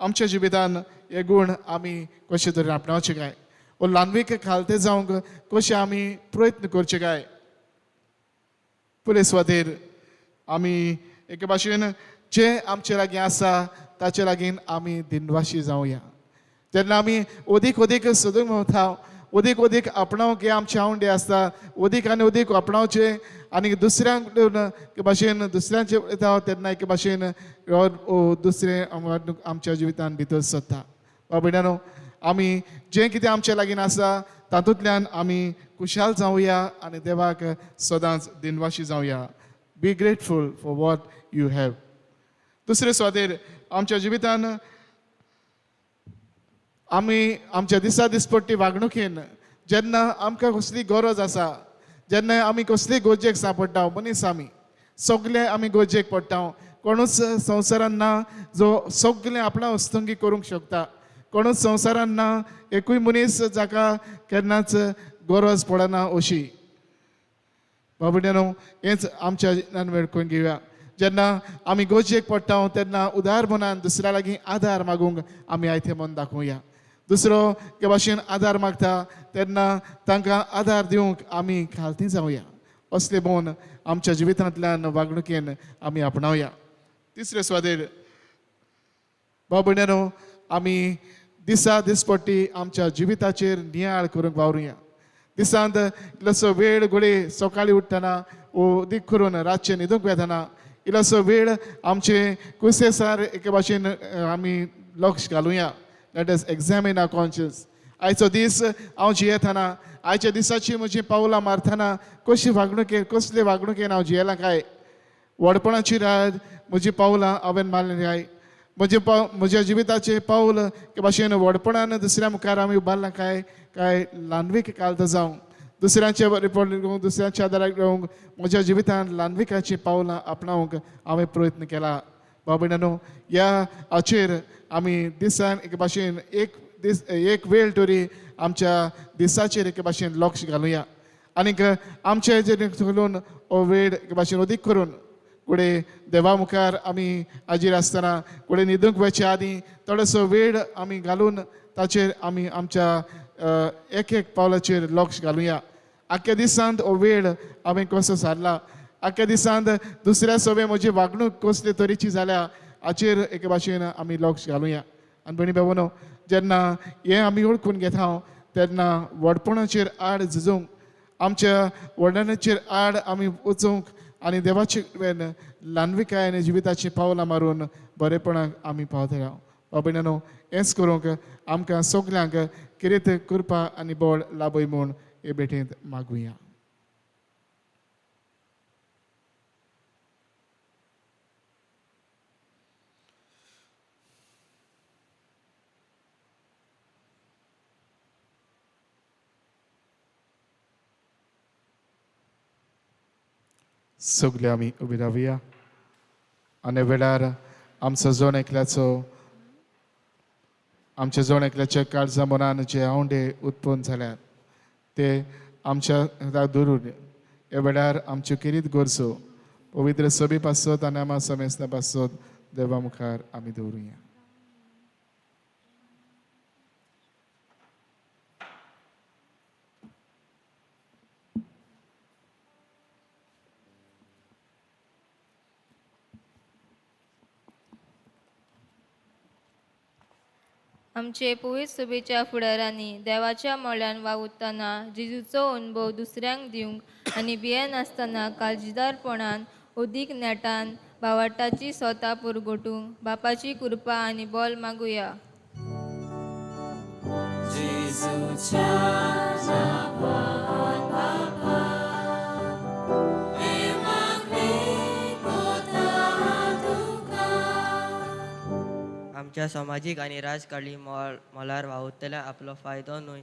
आमच्या जिवितान हे गूण आमी कशे तरेन आपणावचे काय, वो ल्हानवीक खालते जावंक कशें आमी प्रयत्न करचे काय. पुलीस सुवातेर आमी एके भाशेन जें आमचे लागीं आसा ताचे लागीं आमी दिनवाशी जावया. जेन्ना आमी अदीक अदीक सोदूंक वता, अदीक अदीक आपणावंक हे आमचे आवंडे आसता, अदीक आनी अदीक आपणावचे आनी दुसऱ्यांक एके भाशेन दुसऱ्यांचे येता तेन्ना एके भाशेन दुसरें आमच्या जिवितान भितर सरता. भाव भयणांनो, आमी जें कितें आमच्या लागीं आसा तातूंतल्यान आमी खुशाल जावया आनी देवाक सदांच दिनवाशी जावया. Be grateful for what you have. दुसरे सुवातेर आमच्या जिवितान आमी आमच्या दिसा दिसपट्टी वागणुकेन जेन्ना आमकां कसली गरज आसा, जेन्ना आमी कसली गरजेक सांपडटा, मनीस आमी सगळे आमी गरजेक पडटा. कोणूच संवसारान ना जो सगळें आपणा वस्तुंगी करूंक शकता. कोणूच संवसारान ना एकूय मनीस जाका केन्नाच गरज पडना अशी. बाबड्यानो, हेंच आमच्या जिवितान वेळकून घेवया. जेन्ना आमी गरजेक पडटा तेन्ना उदार मनान दुसऱ्या लागीं आदार मागूंक आमी आयतें मन दाखोवया. दुसरो के भाशेन आदार मागता तेन्ना तांकां आदार दिवंक आमी खालती जावया. असले मन आमच्या जिवितांतल्यान वागणुकेन आमी आपणावया. तिसरे स्वादेर बाबड्यानो, आमी दिसा दिसपट्टी आमच्या जिविताचेर नियाळ करूंक वावरुया. दिसांत इल्लोसो वेळ घडये सकाळीं उठ्ठना वो दीक करून रातचें न्हिदूंक वेतना इल्लोसो वेळ आमचे कुसेसार एके भाशेन आमी लक्ष घालुया. Let us examine our conscience. आयचो दीस हांव जियेतना, आयच्या दिसाची म्हजी पावलां मारतना कशी वागणुकेन, कसले वागणुकेन हांव जियेलां काय? व्हडपणाची रात म्हजी पावलां हांवें मारलीं काय? म्हज्या जिविताचें पावल एके भाशेन व्हडपणान दुसऱ्या मुखार आमी उबारलां काय? काय ल्हानवीक कालत जावं दुसऱ्यांचे रिपोर्ट घेवंक, दुसऱ्यांच्या आदाराक घेवंक म्हज्या जिवितान ल्हानविकाचीं पावलां आपणावंक हांवें प्रयत्न केला. बाबड्यानो, ह्या हाचेर आमी दिसान एके भाशेन एक दीस एक वेळ तरी आमच्या दिसाचेर एके भाशेन लक्ष घालुया. आनीक आमचे हेजेर घालून हो वेळ एके भाशेन अदीक करून कुडे देवा मुखार आमी हाजीर आसतना, कुडे न्हिदूंक वचचे आदीं थोडोसो वेळ आमी घालून ताचेर आमी आमच्या एक एक पावलाचेर लक्ष घालुया. आख्ख्या दिसांत हो वेळ हांवें कसो सारला, आख्ख्या दिसांत दुसऱ्या सवे म्हजी वागणूक कसले तरेची जाल्या हाचेर एके भाशेन आमी लक्ष घालुया. आनी भयणी भावनो, जेन्ना हें आमी वळखून घेता तेन्ना व्हडपणाचेर आड झुजूंक, आमच्या व्हडणाचेर आड आमी वचूंक आनी देवाचे ल्हानविकाय आनी जिविताची पावलां मारून बरेपणाक आमी पावतले. बाबड्यानो, हेंच करूंक आमकां सगल्यांक किरेत कृपा आनी बळ लाभय म्हूण हे भेटेंत मागुया. सगळे आमी उबी रावया आनी वेळार आमचो जण एकल्याचो, आमच्या जण एकल्याच्या काळजा मनान जे आवंडे उत्पन्न जाल्यात ते आमच्या धरून ह्या वेळार आमच्यो किरीत गरजो पवित्र सभे पासत आनी आमा समेस्ता पासत देवा मुखार आमी दवरुया. आमचे पवित्र सभेच्या फुडारांनी देवाच्या मोल्यान वावुरतना जेजूचो अनुभव दुसऱ्यांक दिवंक आनी भियेनासतना काळजीदारपणान अदीक नेटान भावार्ताची स्वता पुरगोटूंक बापाची कृपा आनी बल मागुया. आमच्या समाजीक आनी राजकारणी मळार वावुरतल्या आपलो फायदो न्हय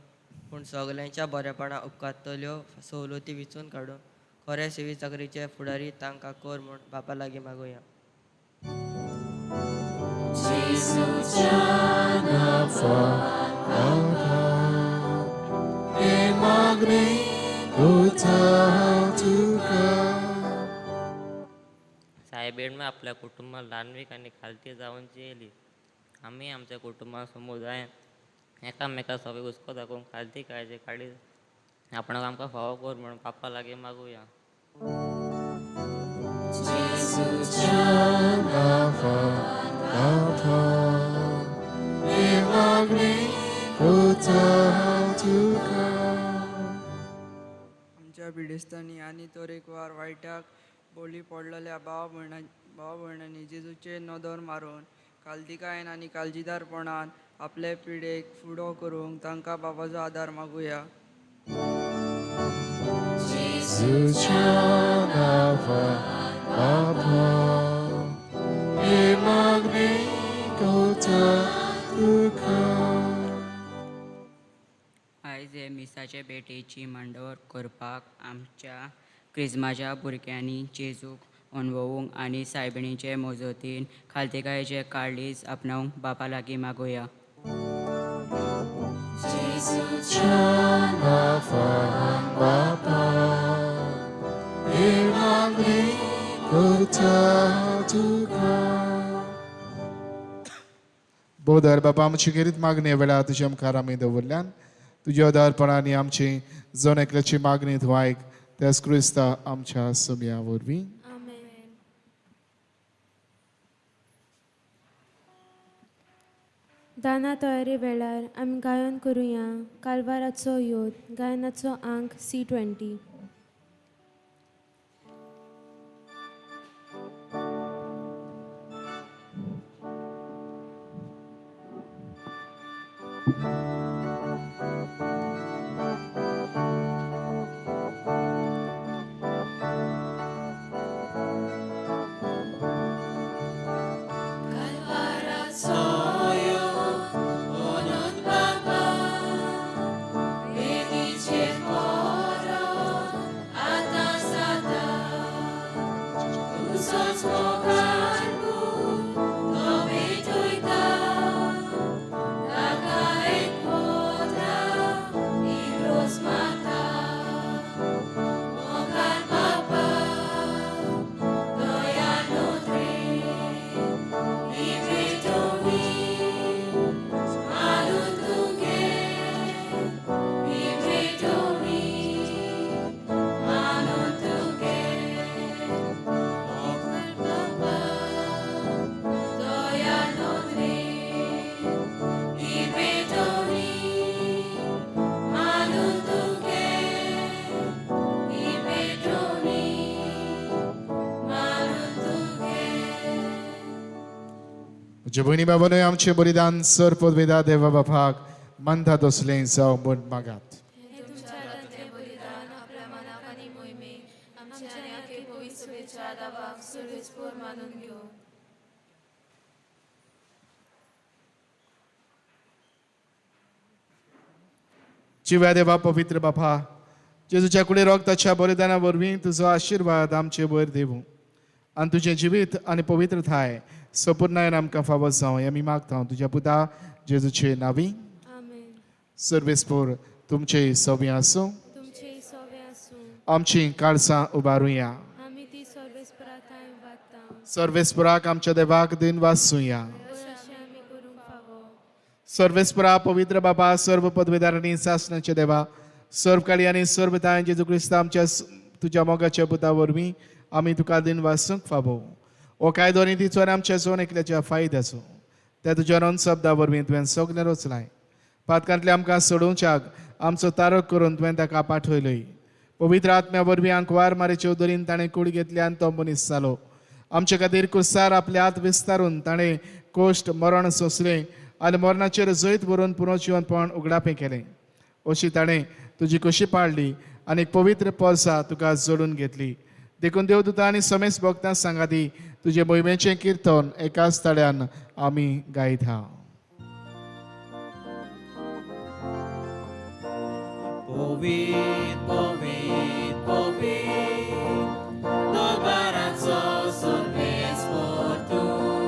पूण सगल्यांच्या बरेपणा उपकारतल्यो सवलती विचून काडून खरे सेवी चाकरीचे फुडारी तांकां कर म्हूण बापा लागीं मागुया. सायबेडमा आपल्या कुटुंबात ल्हानवीक आनी खालती जावन जियेली. आमी आमच्या कुटुंबा समुदायान एकामेका सगळे हुस्को दाखोवन खालती काळजी काडी आपणाक आमकां फावो कर म्हूण बापा लागीं मागुया. आमच्या पिडेस्तांनी आनी तरेकवार वायटाक बोली पडलेल्या भाव भयणांनी जेजूचे नदर मारून काळजीकायेन आनी काळजीदारपणान आपले पिडेक फुडो करूंक तांकां बाबाचो आदार मागुया. हे मिसाचे भेटेची मांडवळ करपाक आमच्या क्रिज्माच्या भुरग्यांनी जेजूक अणभवूंक आनी सायबिणीचे मजतीन खालतीकायेचे काळीज आपणावंक बापा लागीं मागुया. जेजूच्या नांवान बापा ही मागणी करता तुका. बोधर बाबा आमची खेरीत मागणी वेळा तुज्या मुखार आमी दवरल्यान तुज्या उदारपणांनी आमची जण एकल्याची मागणी तूं आयक त्याच क्रिस्ता आमच्या सुम्या वरवीं. दाना तयारी वेळार आमी गायन करुया कालवाराचो योद गायनाचो आंक C20. म्हज्या भयणी बाबानूय आमचें बलिदान सर पदवेदा देवा बापाक मानता तसलें जावं म्हूण मागात. जिव्या देवा पवित्र बापा जेजूच्या कुडी रक्ताच्या बलिदाना वरवीं तुजो आशिर्वाद आमचे वयर देवूं आनी तुजें जिवीत आनी पवित्रताय सपूर्णायन आमकां फावो जावं हें आमी मागता तुज्या पुता जेजूचे नांवी. सर्वेस्पोर तुमचे सवे आसूं. आमची काळसां उबारुया. सर्वेस्पोराक आमच्या देवाक दिन वाचुया. सर्वेस्पोरा पवित्र बाबा सर्व पदवेदारांनी सासणाचे देवा सर्व काळी आनी सर्व ताय जेजू क्रिस्ता आमच्या तुज्या मोगाच्या पुता वरवीं आमी तुका दिन वाचूंक फावो. हो कायदो आनी तिचो आनी आमच्या जोन एकल्याच्या फायद्याचो त्या तुज्या नोन शब्दा वरवीं तुवें सगळें रचलाय. पातकांतले आमकां सोडोवच्याक आमचो तारक करून तुवें ताका पाठयलोय. पवित्र आत्म्या वरवीं आंकवार मारेचे उदरीन ताणें कूड घेतली आनी तो मनीस जालो. आमचे खातीर कुर्सार आपले हात विस्तारून ताणें कोश्ट मरण सोंसलें आनी मरणाचेर जैत व्हरून पुनर्जिवनपण उगडापें केलें. अशी ताणें तुजी कशी पाळली आनी पवित्र पोरसा तुका जोडून घेतली. देखून देवदूता आनी समेस भक्तां सांगाती तुजे मोहिमेचें किर्तन एकाच ताळ्यान आमी गायता. पवित्र पवित्र पवित्र दरबाराचो सर्वेस्पोर तूं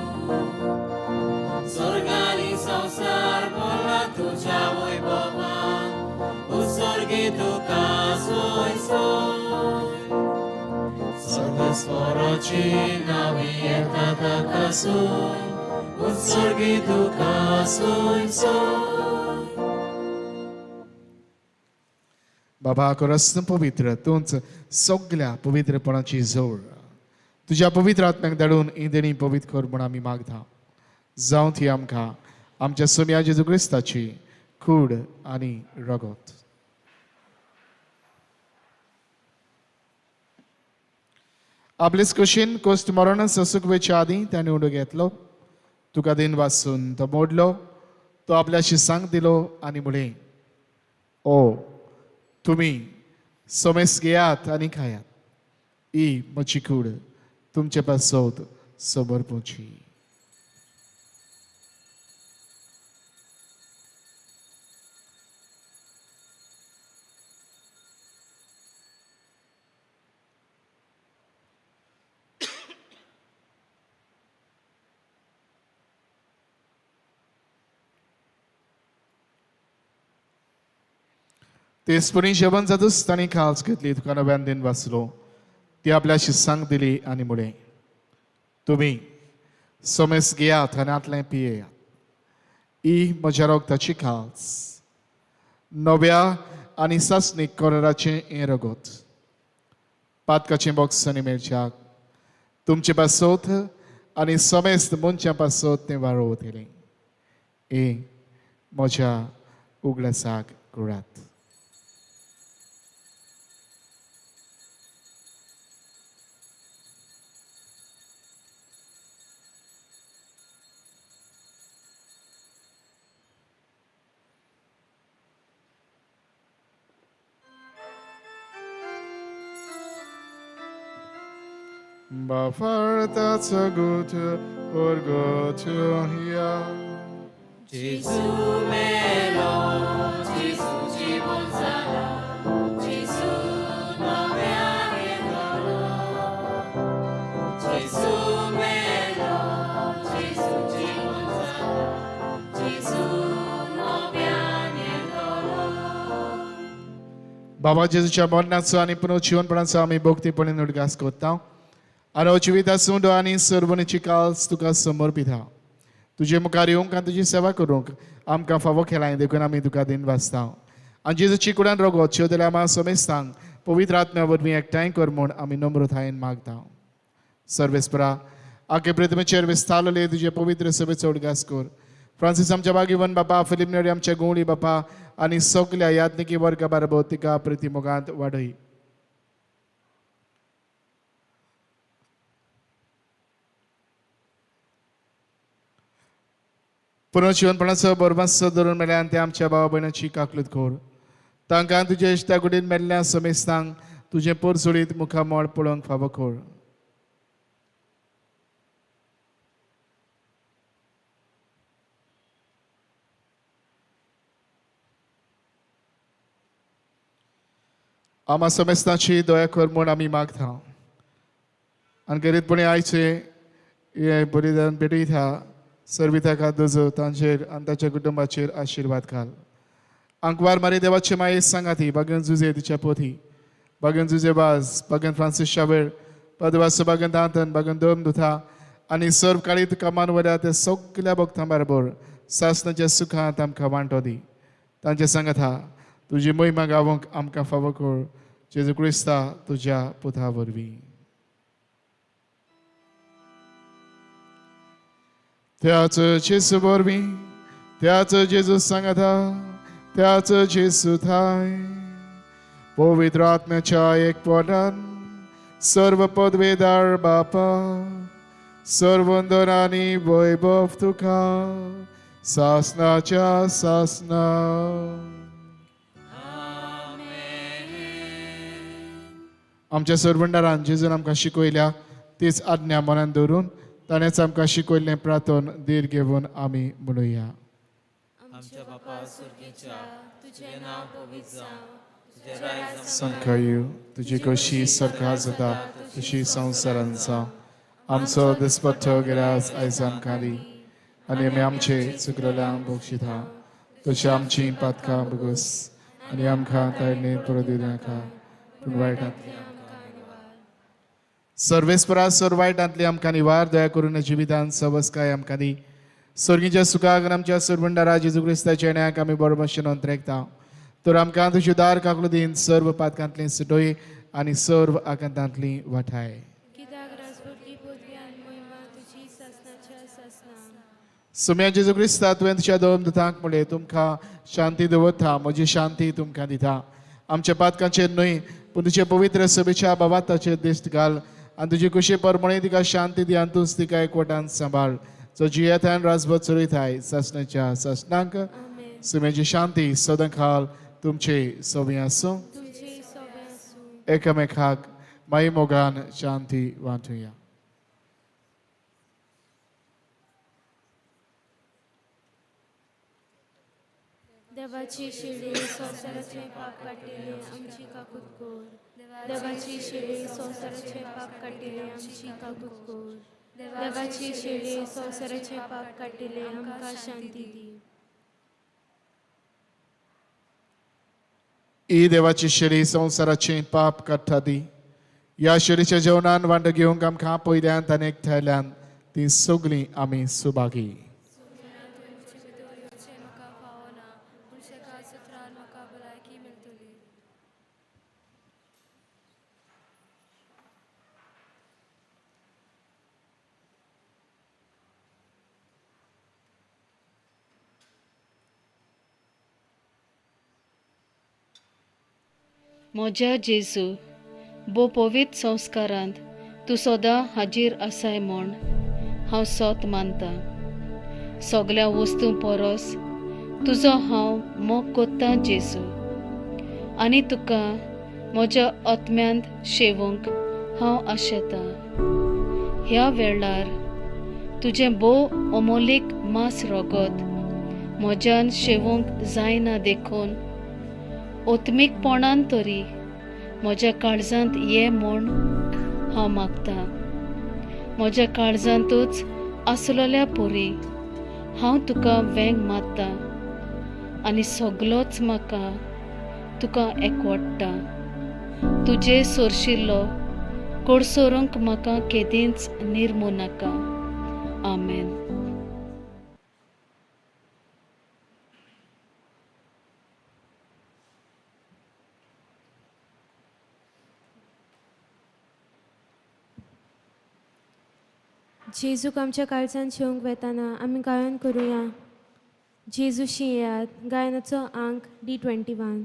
स्वर्गानी संवसार भरला तुज्या वैभवान उत्सर्गी तुका सोय सोय सर्वेस्पोराची नावी येता ताका सोय उत्सर्गी तुका सोय सोय. बाबा खरंच पवित्र तूंच सगल्या पवित्रपणाची जोड तुज्या पवित्र आत्म्याक धाडून ही देणी पवित्र कर म्हूण आमी मागता. जावं ती आमकां आमच्या सोम्या जेजू क्रिस्ताची कूड आनी रगत. आपलेच कुशीन कोश्ट मरण सोसूंक वयच्या आदीं ताणें उडो घेतलो तुका दिन वाचून तो मोडलो तो आपल्याशी सांग दिलो आनी म्हणलें ओ तुमी समेस घेयात आनी खायात ही म्हजी कूड तुमचे पासत समर्पूची. तेचपणी जेवण जातूच तांणी खास घेतली, तुका नव्यान दिन वाचलो, ती आपल्या शिस्सांक दिली आनी म्हळें, तुमी समेस घेयात आनी आतलें पियेयात, ही म्हज्या रगताची खास, नव्या आनी सासणीक कराराचें हें रगत, पातकाचें बोक्सांनी मेळच्याक तुमचे पासत आनी समेस्त मनशां पासत तें वाडोवतलें. हें म्हज्या उगडासाक करात. Bafarta gute orgotu ya Jesu melo, Jesu jibon zala, Jesu noveane dolo. Jesu melo, Jesu jibon zala, Jesu noveane dolo. बाबा जेजूच्या मरणाचो आनी पुनर्जीवनपणाचो आमी भक्तीपणे उडगास करता आनी जिविता सुंदो आनी सर्वणीची काल्स तुका समर्पिता. तुजे मुखार येवंक आनी तुजी सेवा करूंक आमकां फावो केलाय, देखून आमी तुका दिन वाचता. आनी जेजूची कुडान रगत शेवतल्या आमा समेस्तांक पवित्र आत्म्या वरवीं एकठांय कर म्हूण आमी नम्रतायेन मागता. सर्वेस्परा आखे प्रतिमेचेर विस्तारलेले तुजे पवित्र सभेचो उडगास कर. फ्रांसीस आमच्या बागीवन बापा, फिलीप नेरी आमच्या गोंवळी बापा आनी सगल्या याज्ञिकी वर्गा बाराबर तिका प्रतिमोगांत वाडय. पुनर्जीवनपणाचो बरबास धरून मेळ्ळ्यान ते आमच्या भावा भयणाची काकलूत कर. तांकां तुज्या इश्टा कुडीन मेळ्ळ्या समेस्तांक तुजें पोरसुडीत मुखामळ पळोवंक फावो कर. आमा समेस्तांची दया कर म्हूण आमी मागता आनी गरीबपणी आयचे हे बलिदान भेटयता. सर्विता दोजो तांचेर आनी ताच्या कुटुंबाचेर आशिर्वाद घाल. आंकवार मारी देवाचे माये सांगाती बागन जुजे तिच्या पोथी, बागन जुजे बाज, बागन फ्रांसीस शावेर, पदवासो बागन दांतन, बागन दोम दुथा आनी सर्व काळी तुका मानवल्या त्या सगल्या भक्तां बरोबर सासणाच्या सुखांत आमकां वांटो दी. तांचे सांगाता तुजी महिमा गावंक आमकां फावो कर, जेजू क्रिस्ता तुज्या पुता वरवीं. त्याच जेजू वरवीं, त्याच जेजू सांगाता, त्याच जेजू थाय, पवित्र आत्म्याच्या एकपणान सर्व पदवेदार बापा, सर्वंदन आनी वैभव तुका सासनाच्या सासना. आमच्या सरवंडारान जेजून आमकां शिकयल्या तीच आज्ञा मनान दवरून ताणेंच आमकां शिकयल्लें प्रार्थन धीर घेवन आमी म्हणुया. आमच्या बापा सुर्गीच्या, तुजें नांव पवित्र जावं, तुजें राज्य संकायू, तुजी कशी सरकार जाता तशी संवसारांत जावं. आमचो दिसपट्टो गिरास आयज आमकां दी आनी आमी आमचे चुकलेल्यांक बक्षिता तशी आमची पातकां भोगोस आनी आमकां ताळणे परत दिवनाका पूण वायटांतली. सर्वेस्परा सर्व वायटांतली आमकां निवार, दया करून जिवितान सवस्काय आमकां दी. सर्गीच्या सुखाक आमच्या सरवंडारा जेजू क्रिस्ताच्या येण्याक आमी बरोबर नोंदरेकता. तर आमकां तुजी दार काकलो दीन सर्व पातकांतली सुटोय आनी सर्व आकांतांतली वाठाय. सुम्या जेजू क्रिस्ता तुवें तुज्या दोन दुतांक म्हणलें, तुमकां शांती दवरता, म्हजी शांती तुमकां दिता. आमच्या पातकांचेर न्हय पूण तुजे पवित्र सभेच्या बाबाताचेर दिश्ट घाल आनी तुजी कुशी परमणे तिका शांती दी आनी तूंच तिका एकवटान सांबाळ, जो जियेतान राजभर चलयताय सासणाच्या सासणांक. सुम्याची शांती सदां खाल तुमचे सवी आसूं. एकामेकाक माई मोगान शांती वांटुया. देवाची शिडी संवसाराचे पाप काडटिले आमची काकूत कर. देवाची शिडी संवसाराचे पाप काडटिले आमची काकूत कर. देवाची शिडी संवसाराचे पाप काडटिले आमकां शांती दी. ही देवाची शेळी संवसाराचें पाप काडटा दी. ह्या शेळीच्या जेवणान वांटो घेवंक आमकां पयल्यान आनी एकठांयल्यान ती सगळीं आमी सुभागी. म्हज्या जेजू, भोव पवित्र संस्कारांत तूं सदां हाजीर आसाय म्हूण हांव सोत मानतां. सगल्या वस्तूं परस तुजो हांव मोग कोत्तां जेजू, आनी तुका म्हज्या आत्म्यांत शेवूंक हांव आशेतां. ह्या वेळार तुजें भोव अमोलीक मांस रगत म्हज्यान शेवूंक जायना देखून ओत्मीकपणान तरी म्हज्या काळजांत ये म्हूण हांव मागतां. म्हज्या काळजांतूच आसलेल्या परी हांव तुका वेंग मारतां आनी सगलोच म्हाका तुका एकवडटा. तुजे सोरशिल्लो कोडसोरूंक म्हाका केदींच निर्मू नाका. आमेन. जेजूक आमच्या काळजान शेवंक वेताना आमी गायन करुया. जेजूशी येयात गायनाचो आंक D21.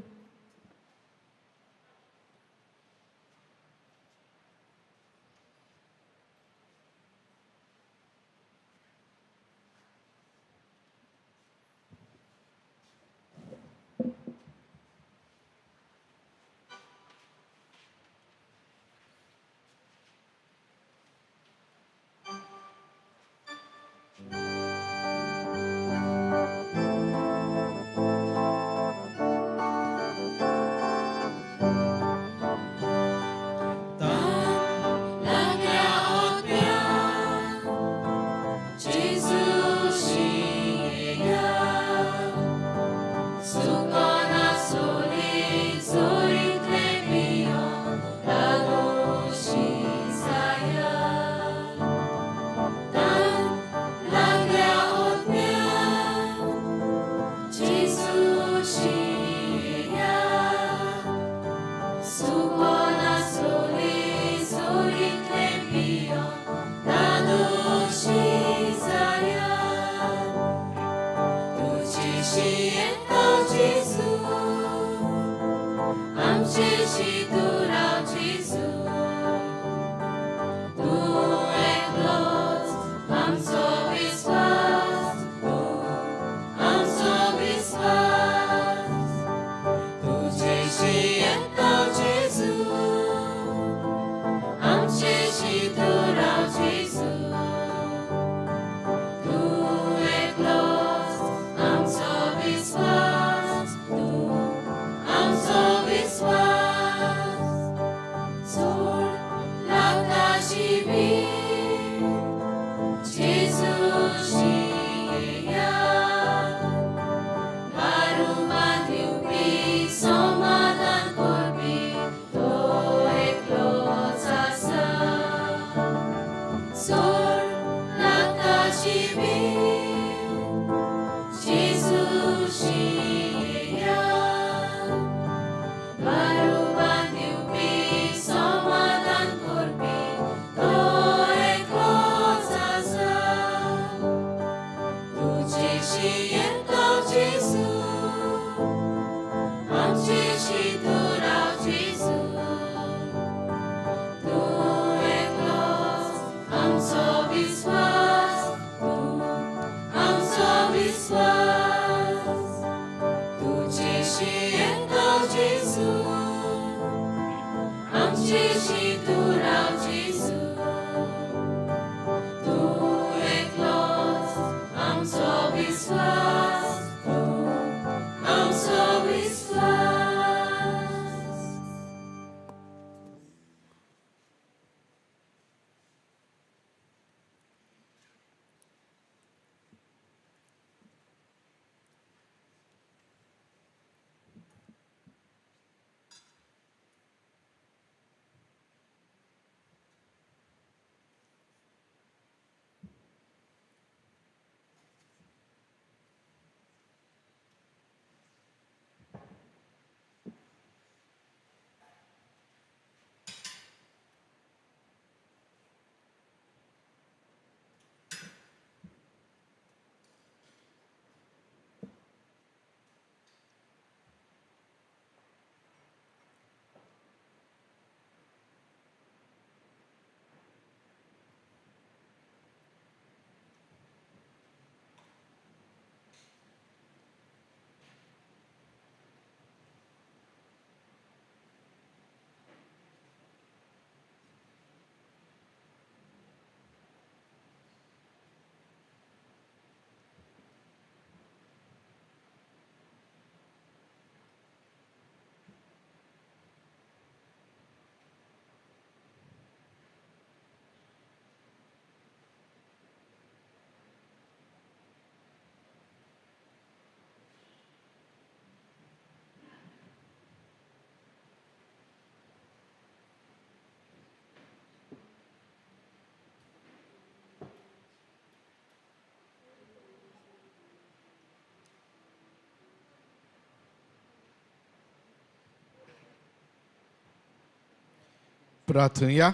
प्रार्थनया.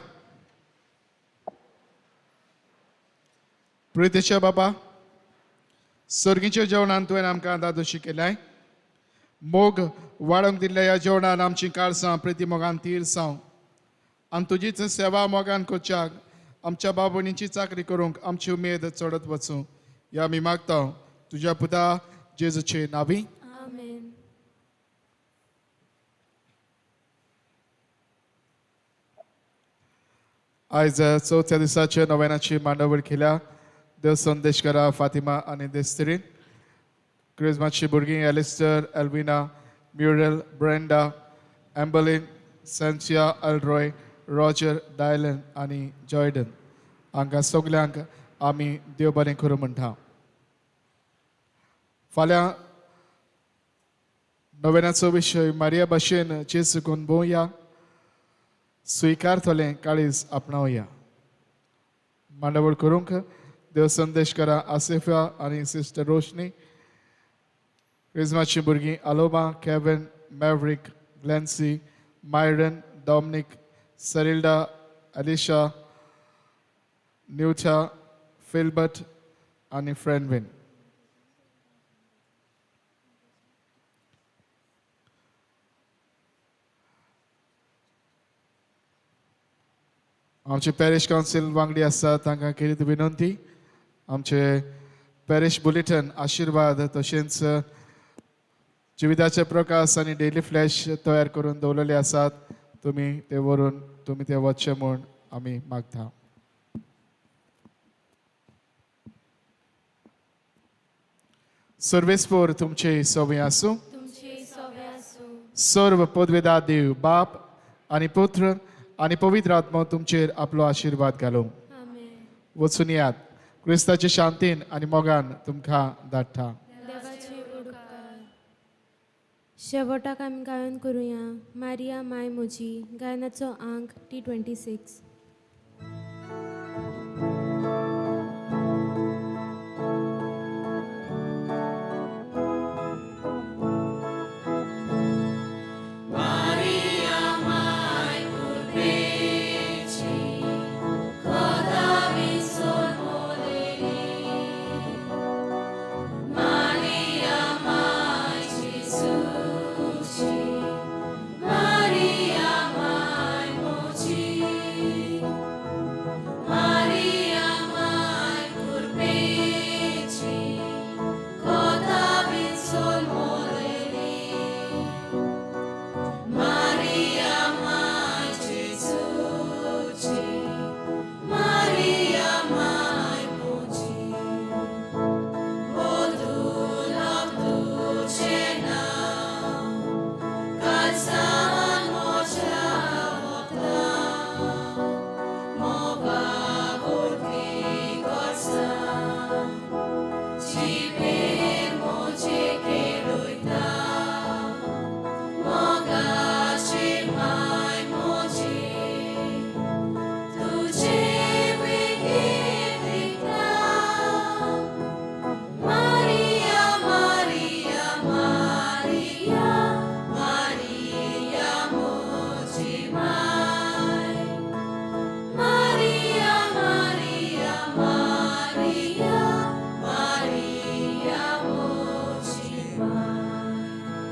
प्रितेच्या बाबा, सर्गीच्या जेवणान तुवें आमकां दादोशी केल्याय. मोग वाडोवंक दिल्ल्या ह्या जेवणान आमची काळसां प्रिती मोगान तीर जावं आनी तुजीच सेवा मोगान करच्याक आमच्या बाबणीची चाकरी करूंक आमची उमेद चडत वचूं. ह्या आमी मागता तुज्या पुता जेजूचे नावी. आमेन. आयज चवथ्या दिसाचे नव्यानाची मांडावळ केल्या देव संदेश करा फातिमा आनी देस्त्रीन. क्रिजमाची भुरगीं Alister, Elvina, Muriel, Brenda, Amberlin, Sensia, Alroy, Roger, Dylan आनी जॉयडन हांकां सगल्यांक आमी देव बरें करूं म्हणटा. फाल्यां नव्यानाचो विशय मारिया भाशेन जेजूक अणभवया, स्विकारतलें काळीज आपणावया. मांडावळ करूंक देव संदेश करा आसिफा आनी सिस्टर रोशनी. क्रिजमाची भुरगीं Aloma, Kevin, Maverick, Glancy, Myron, Dominic, Sarilda, Alisha, Nutha, Philbert आनी फ्रेंडविन. आमचे पॅरिश कावन्सील वांगडी आसात तांकां खेरीत विनंती, आमचे पॅरिश बुलेटन आशिर्वाद तशेंच जिविताचे प्रकाश आनी डेली फ्लॅश तयार करून दवरलेले आसात. तुमी ते व्हरून तुमी ते वचचे म्हूण आमी मागता. सर्वेस्पोर तुमचे सवय आसूं. तुमचे सवे आसूं. सर्व पदवेदा देव बाप आनी पुत्र आनी पवित्र आत्मो तुमचेर आपलो आशिर्वाद घालूं. आमेन. वचून यात, क्रिस्ताचे शांतीन आनी मोगान तुमकां धाडटा. देवाचे उपकार. शेवटाक आमी गायन करुया मारिया माय म्हजी, गायनाचो आंक T 26.